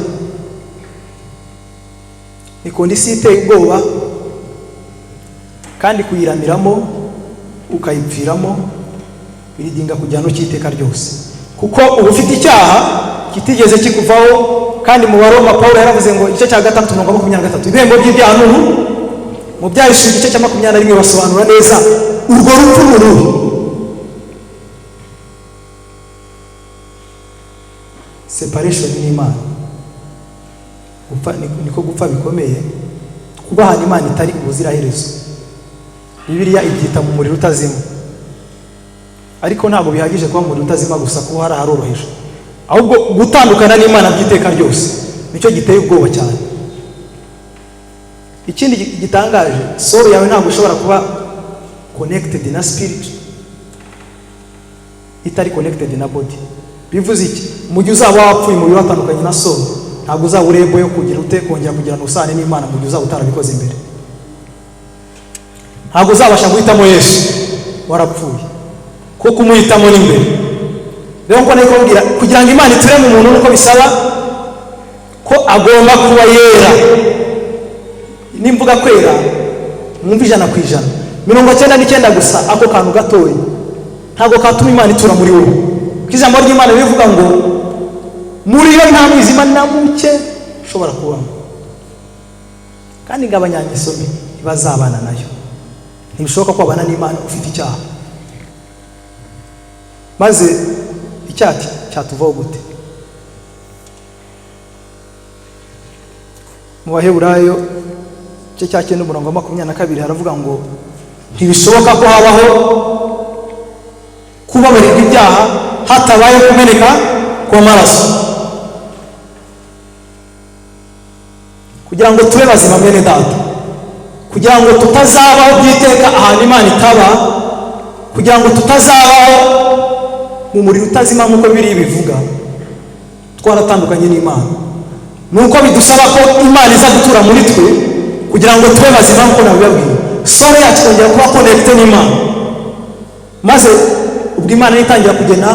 Ni condition iteye ubwoba, kandi kuyiramiramo ukayipfiramo biridinga ku gihano cy'iteka ryose, kuko uba ufite icyaha kitigeze kikuvaho. Kandi mu Baroma Paul yaravuze ngo igice cya 3 umurongo 23, ibihembo by'ibyaha ni ubu. Mu Byahishuwe igice cya 21 basobanura neza urwo rupfu ni uruhe. Separation n'Imana, gupfa niko gupfa bikomeye, kubahana Imana itari ubuziraherezo. Bibiliya ibyita mu muriro utazima, ariko ntabwo bihagije kuba mu muriro utazima gusa, kuba hari aharoroheje, ahubwo gutandukana n'Imana by'iteka ryose nicyo giteye ubwoba cyane. Ikindi gitangaje, soul yawe ntabwo ishobora kuba connected na spirit itari connected na body. Bivuze iki? Mu gihe uzaba wapfuye, umubiri watandukanye na soul, ntabwo uzaba urebo yo kugira ute kongera kugirana ubusabane n'Imana mu gihe uzaba utarabikoze imbere. Ntabwo uzabasha guhitamo Yesu warapfuye, kuko umuhitamo n'imbere. Rero nkuko nari kubabwira, kugira ngo Imana iture mu muntu nuko bisaba ko agomba kuba yera. Nimvuga kwera mwumva 100%, 99 gusa, ako kantu gatoya ntabwo katuma Imana itura muri wowe. Kuko ijambo ry'Imana rivuga ngo muri yo nta mwijima na muke ushobora kubamo, kandi ngo abanyangeso mbi ntibazabana nayo. Ntibishoboka ko wabana n'Imana ufite icyaha. Maze icyaha cyatuvaho gute? Mu Baheburayo igice cya 9 umurongo wa 22 haravuga ngo ntibishoboka ko habaho kubabarirwa ibyaha hatabaye kumeneka kw'amaraso. Kugira ngo tube bazima mwene data, kugira ngo tutazabaho by'iteka ahantu Imana itaba, kugira ngo tutazabaho mu muriro utazima nk'uko Bibiliya ibivuga, twaratandukanye n'Imana. Nuko bidusaba ko Imana iza gutura muri twe kugira ngo tube bazima nk'uko nabibabwiye. Soul yacu ikongera kuba connected n'Imana, maze ubwo Imana itangira kugena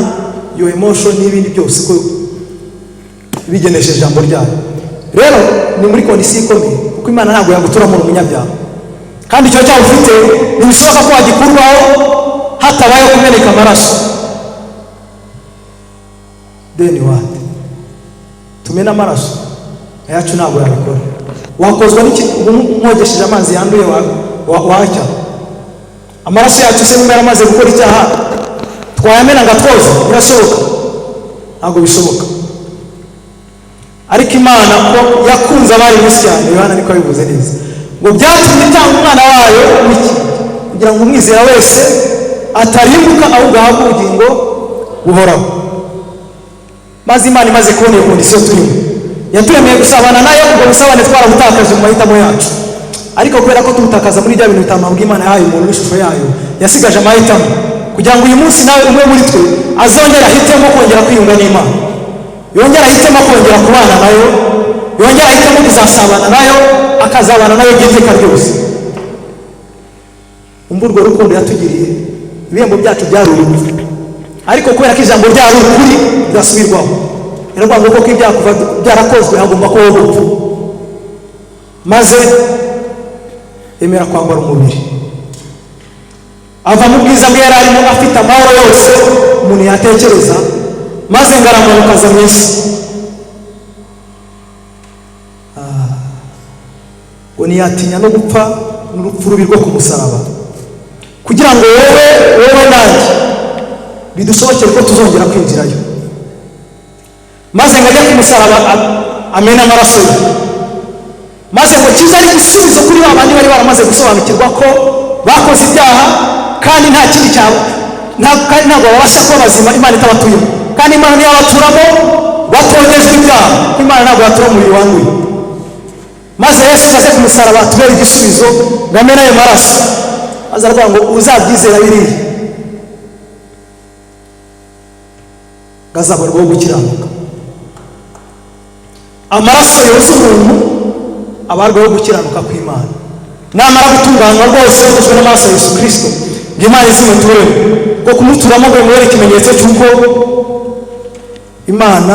iyo emotion n'ibindi byose ko bigenesheje ijambo ryayo. Rero ni muri kondisiyo ikomeye, kuko Imana ntabwo yaguturamo umunyabyaha, kandi icyo cyaha ufite ntibishoboka ko wagikurwaho hatabayeho kumeneka amaraso. Then what? Tumena amaraso ayacu ntabwo yabikora. Wakozwa n'iki? Umwogesheje amazi yanduye wacya. Amaraso yacu se nimba yaramaze gukora icyaha twayamena ngo atwoze? Birashoboka? Ntabwo bishoboka. Ariko Imana ko yakunze abari mu isi cyane, Yohana niko yabivuze neza, ngo byatumye itanga umwana wayo w'ikinege kugira ngo umwizera wese atarimbuka ahubwo ahabwe ubugingo buhoraho. Maze Imana imaze kubona iyo kondisiyo turimo, yaturemeye gusabana nayo. Ubwo busabane twarabutakaje mu mahitamo yacu, ariko kubera ko tubutakaza muri bya bintu bitanu Imana yahaye umuntu n'ishusho yayo, yasigaje amahitamo kugira ngo uyu munsi nawe umwe muri twe azongere ahitemo kongera kwiyunga n'Imana, yongere ahitemo kongera kubana nayo, yongere ahitemo kuzasabana nayo, akazabana nayo by'iteka ryose. Umva urwo rukundo yatugiriye, ibihembo byacu byari urupfu, ariko kubera ko ijambo ryari ukuri ridasubirwaho, riravuga ngo koko ibyaha kuva byarakozwe hagomba kubaho urupfu. Maze yemera kwambara umubiri, ava mu bwiza bwe yari arimo afite amahoro yose umuntu yatekereza, maze ngo aramanuka aza mu isi. Ngo ntiyatinya no gupfa n'urupfu rubi rwo ku musaraba, kugira ngo wowe nanjye bidushobokere ko tuzongera kwinjirayo. Maze ngo ajye ku musaraba amene amaraso ye, maze ngo kize ari igisubizo kuri ba bandi bari baramaze gusobanukirwa ko bakoze ibyaha kandi nta kindi cyabo, kandi ntabwo babasha kuba bazima Imana itabatuyemo, kandi Imana niyo yabaturamo batongejwe ibyaha, kuko Imana ntabwo yatura umubiri wanduye. Maze Yesu aze ku musaraba atubere igisubizo ngo amene ayo maraso, maze aravuga ngo uzabyizera biriya ngo azabarwaho gukiranuka. Amaraso yoza umuntu abarwaho gukiranuka kw'Imana, namara gutunganywa rwose yogejwe n'amaraso ya Yesu Kristo, ngo Imana izimuturemo, ngo kumuturamo ngo bimubere ikimenyetso cy'uko Imana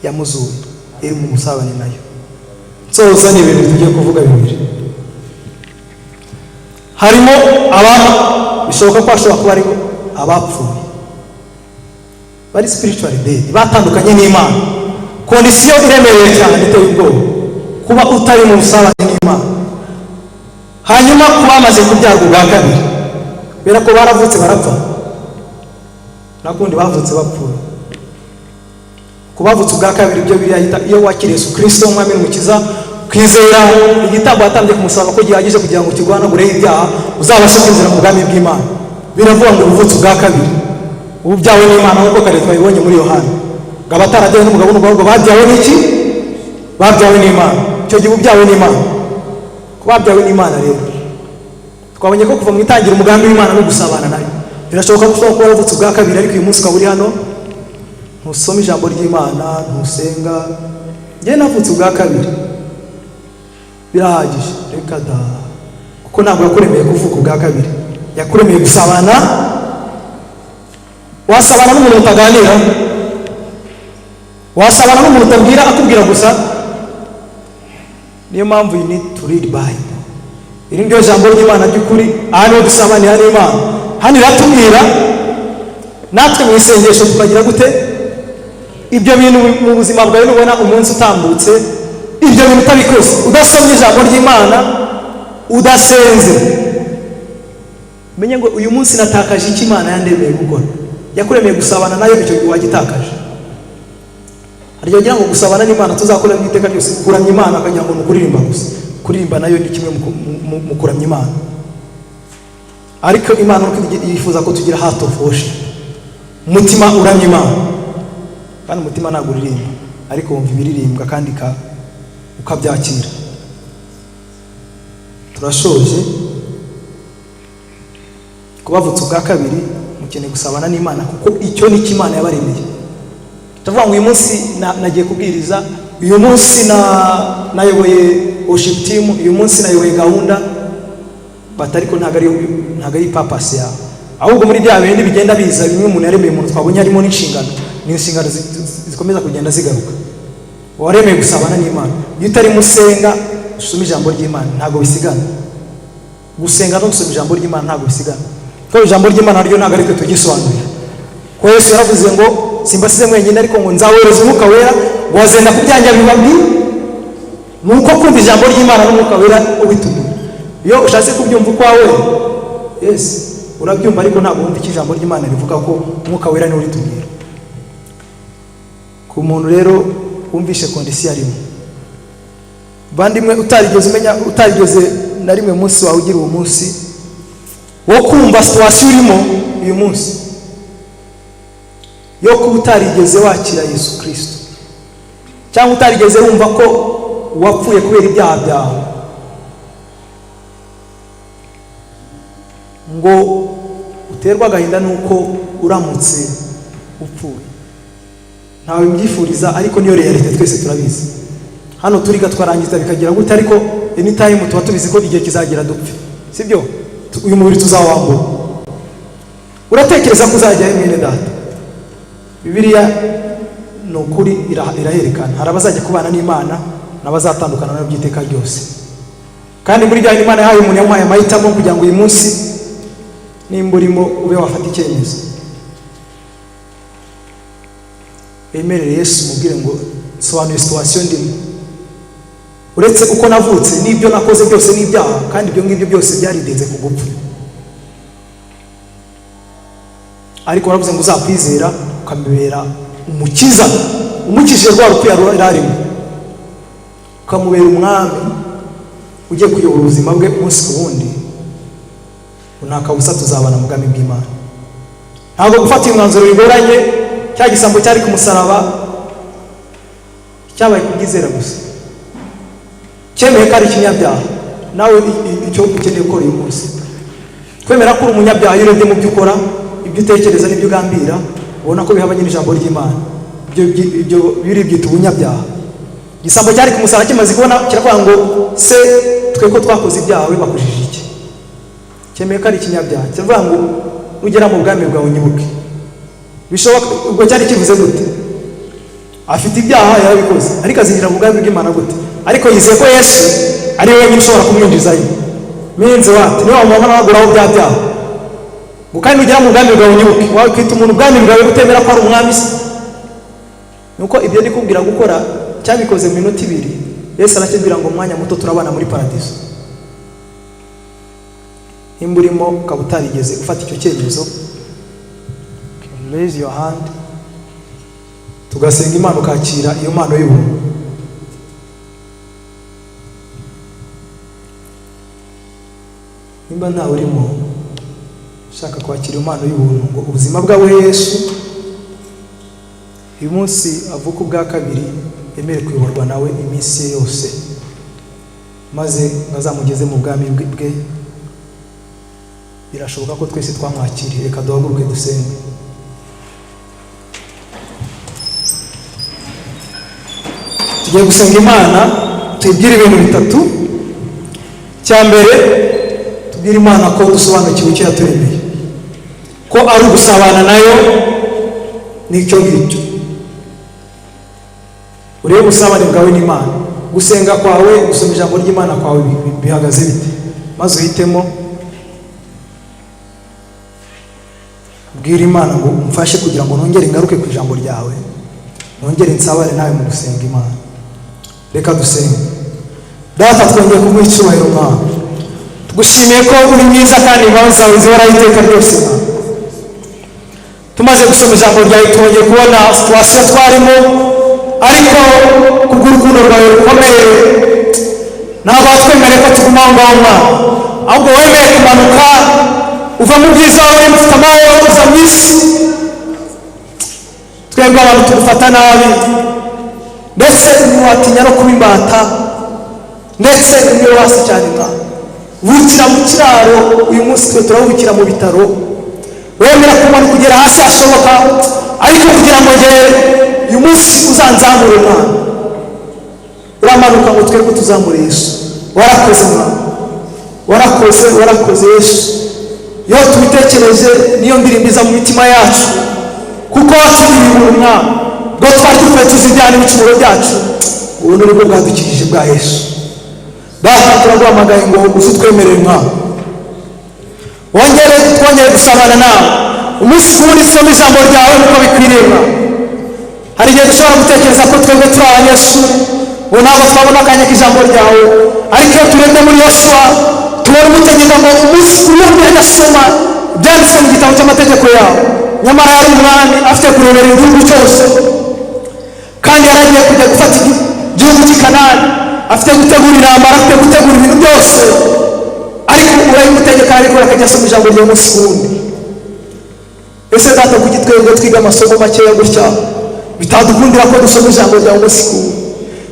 yamuzuye iri mu musabane nayo. Nsoza ni ibintu tugiye kuvuga bibiri, harimo abantu bishoboka ko hashobora kuba aribo abapfuye bari spiritually dead, batandukanye n'Imana. Kondisiyo iremereye cyane iteye ubwoba, kuba utari mu busabane n'Imana. Hanyuma kuba bamaze kubyarwa ubwa kabiri, kubera ko baravutse barapfa, nakundi bavutse bapfuye. Ku bavutse ubwa kabiri ibyo biriya yita, iyo wakiriye Yesu Kristo umwami n'umukiza, kwizera igitambo watambye ku musaraba ko gihagije kugira ngo kiguhanagureho ibyaha, uzabashe kwinjira mu bwami bw'Imana. Biravuga ngo ubuvutse ubwa kabiri ubu byawe n'Imana, nk'uko kare twabibonye muri Yohana, ngo abatarabyawe n'umugabo n'umugore babyawe n'iki? Babyawe n'Imana. Icyo gihe ubyawe n'Imana. Ku babyawe n'Imana rero twabonye ko kuva mu itangira umugambi w'Imana no gusabana nayo. Birashoboka ko ushobora kuba waravutse ubwa kabiri, ariko uyu munsi ukaba uri hano ntusoma ijambo ry'Imana, ntusenga. Njye navutse ubwa kabiri birahagije, reka da, kuko ntabwo yakuremeye kuvuka ubwa kabiri, yakuremeye gusabana. Wasabana n'umuntu utaganira? Wasabana n'umuntu utabwira, akubwira gusa? Niyo mpamvu you need to read Bible. Iri niryo jambo ry'Imana ry'ukuri. Aha niho dusabanira n'Imana. Hano iratubwira, natwe mu isengesho tukagira gute? Ibyo bintu mu buzima bwawe, nubona umunsi utambutse ibyo bintu utabikoze, udasomye ijambo ry'Imana, udasenze, menye ngo uyu munsi natakaje icyo Imana yandemeye gukora. Yakuremeye gusabana nayo, icyo wagitakaje. Hari igihe ugira ngo gusabana n'Imana tuzakora iteka ryose kuramya Imana, akagira ngo ni ukuririmba gusa. Kuririmba nayo ni kimwe mu kuramya Imana, ariko Imana nuko yifuza ko tugira heart of worship, umutima uramya Imana. Kandi umutima ntabwo uririmba, ariko wumva ibiririmbwa kandi ukabyakira. Turashoje. Kubavutse ubwa kabiri, mukeneye gusabana n'Imana, kuko icyo ni cyo Imana yabaremeye. Tuvuga ngo uyu munsi nagiye kubwiriza, uyu munsi nayoboye worship team, uyu munsi nayoboye gahunda, but ariko ntabwo ari purpose yawe. Ahubwo muri bya bindi bigenda biza, bimwe umuntu yaremeye umuntu twabonye, harimo n'inshingano. Ni inshingano zikomeza kugenda zigaruka. Waremeye gusabana n'Imana. Iyo utarimo usenga, usoma ijambo ry'Imana, ntabwo bisigana. Gusenga no gusoma ijambo ry'Imana ntabwo bisigana, kuko ijambo ry'Imana ryo ntabwo ari twe tugisobanurira. Ko Yesu yaravuze ngo: "Simbasize mwenyine, ariko ngo nzawohereza Umwuka Wera, ngo wazenda kubyanjye bibabwira." Ni uko kumva ijambo ry'Imana n'Umwuka Wera ubitubwira. Iyo ushatse kubyumva ukwawe, yes, urabyumva, ariko ntabwo wumva icyo ijambo ry'Imana rivuga, ko Umwuka Wera niwe uritubwira. Ku muntu rero wumvishe condition arimo, bandimwe, utarigeze umenya, utarigeze na rimwe munsi wawe ugira uwo munsi wo kumva situation urimo uyu munsi, yo kuba utarigeze wakira Yesu Kirisito, cyangwa utarigeze wumva ko wapfuye kubera ibyaha byawe, ngo uterwe agahinda n'uko uramutse upfuye, ntawe mbyifuriza, ariko niyo réalité, twese turabizi. Hano turiga, twarangiza, bikagira gute, ariko anytime tuba tubizi ko igihe kizagera dupfe, sibyo? Uyu mubiri tuzawambura. Uratekereza ko uzajyayo, mwene data? Bibiliya ni ukuri, iraherekana. Hari abazajya kubana n'Imana n'abazatandukana nayo by'iteka ryose. Kandi muri bya Imana yahaye umuntu, yamuhaye amahitamo, kugira ngo uyu munsi nimba urimo ube wafata icyemezo, wemerere Yesu, umubwire ngo: "Sobanuye situation ndimo, uretse uko navutse n'ibyo nakoze byose n'ibyaha, kandi ibyo ngibyo byose byaridenze ku gupfa, ariko waravuze ngo uzakwizera ukamubera umukiza, umukijije rwa rupfu yari arimo, ukamubera umwami ugiye kuyobora ubuzima bwe umunsi ku wundi, nta kabuza tuzabana mu bwami bw'Imana." Ntabwo gufata uyu mwanzuro bigoranye. Cya gisambo cyari ku musaraba cyabaye kubyizera gusa, cyemeye ko ari ikinyabyaha. Nawe icyo ukeneye gukora uyu munsi, kwemera ko uri umunyabyaha. Iyo urebye mu byo ukora, ibyo utekereza n'ibyo ugambira, ubona ko bihabanye n'ijambo ry'Imana. Ibyo biri byita ubunyabyaha. Igisambo cyari ku musaraba kimaze kubona, kiravuga ngo: "Se twe ko twakoze ibyaha, we bakujije iki?" Cyemeye ko ari ikinyabyaha, kiravuga ngo: "Nugera mu bwami bwawe unyibuke." Bishoboka ubwo cyari kivuze gute? Afite ibyaha, yarabikoze, ariko azinjira mu bwami bw'Imana gute? Ariko yizeye ko Yesu ari we wenyine ushobora kumwinjizayo. Means what? Niwe wamubona waguraho bya byaha, ngo kandi nugera mu bwami bwawe unyibuke. Wakwita umuntu ubwami bwawe utemera ko ari umwami se? Nuko ibyo ndi kubwira gukora, cyabikoze mu minota 2. Yesu arakibwira ngo: "Umwanya muto turabana muri paradiso." Nimba urimo ukaba utarigeze ufata icyo cyemezo, raise your hand, tugasenga Imana, ukakira iyo mpano y'ubuntu. Nimba ntawe urimo ushaka kwakira iyo mpano y'ubuntu, ngo ubuzima bwawe Yesu, uyu munsi avuka ubwa kabiri, yemere kuyoborwa nawe iminsi ye yose, maze ngo azamugeze mu bwami bwe, birashoboka ko twese twamwakiriye. Reka duhaguruke dusenge. Tugiye gusenga Imana, tuyibwire ibintu bitatu. Cya mbere, tubwire Imana ko dusobanukiwe icyo yaturemeye, ko ari ugusabana nayo. Nicyo ngicyo. Urebe ubusabane bwawe n'Imana, gusenga kwawe, gusoma ijambo ry'Imana kwawe bihagaze bite, maze uhitemo. Bwira Imana ngo umfashe kugira ngo nongere ngaruke ku ijambo ryawe, nongere nsabane nawe mu gusenga Imana. Reka dusenge. Data, twongeye kuguha icyubahiro, Mwana. Tugushimiye ko uri mwiza kandi imbabazi zawe zihoraho iteka ryose, Mwana. Tumaze gusoma ijambo ryawe, twongeye kubona situation twarimo, ariko kubw'urukundo rwawe rukomeye ntabwo watwemereye ko tuguma aho ngaho, Mwana, ahubwo wemeye kumanuka uva mu bwiza wawe ufite amahoro, uza mu isi. Twebwe abantu tugufata nabi, ndetse ntiwatinya no kuba imbata, ndetse niyo hasi cyane, Mwana. Vukira mu kiraro, uyu munsi twe turawukira mu bitaro. Wemera kumanuka kugera hasi hashoboka, ariko kugira ngo ngere uyu munsi uzanzamure, Mwana. Uramanuka ngo twebwe tuzamure Yesu. Warakoze, Mwana, warakoze, warakoze Yesu. Iyo tubitekereje, niyo ndirimbo iza mu mitima yacu, kuko watugiriye ubuntu, Mwana. Ubwo twari dupfuye tuzijyana ibicumuro byacu, ubu ni bwo bwadukijije bwa Yesu. Data, turaguhamagaye ngo uze utwemerere, Mwana, wongere twongere gusabana nawe umunsi ku wundi, usome ijambo ryawe nk'uko bikwiriye, Mwana. Hari igihe dushobora gutekereza ko twebwe turi abanyeshuri, ngo ntabwo twabona akanya k'ijambo ryawe, ariko iyo turebye muri Yoshuwa, tubona umutegeka ngo umunsi ku wundi ajya asoma ibyanditswe mu gitabo cy'amategeko yawe. Nyamara yari umwami, afite kurebera igihugu cyose, kandi yaragiye kujya gufata igihugu cy'i Kanani, afite gutegura intambara, afite gutegura ibintu byose, ariko urabimutegeka, ariko akajya asoma ijambo ryawe umunsi ku wundi. Ese Data, kuki twebwe twiga amasomo makeya gutya bitadukundira ko dusoma ijambo ryawe umunsi ku wundi,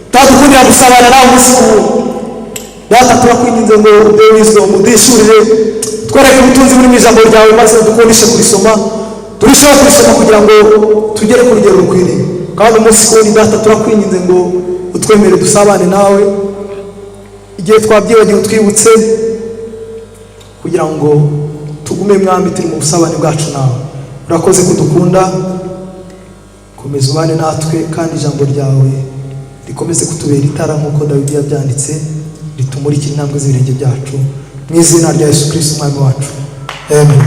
bitadukundira gusabana nawe umunsi ku wundi? Data, turakwinginze ngo uduhe wisdom, uduhishurire, twereke ubutunzi buri mu ijambo ryawe, maze dukundishe kurisoma, turusheho kurisoma kugira ngo tugere ku rugero rukwiriye. Kandi umunsi ku wundi, Data, turakwinginze ngo utwemere dusabane nawe. Igihe twabyibagiwe, utwibutse kugira ngo tugume, Mwami, turi mu busabane bwacu nawe. Urakoze kudukunda. Komeza ubane natwe, kandi ijambo ryawe rikomeze kutubera itara nk'uko Dawidi yabyanditse, ritumurikira intambwe z'ibirenge byacu. Mu izina rya Yesu Kirisito Umwami wacu, amen.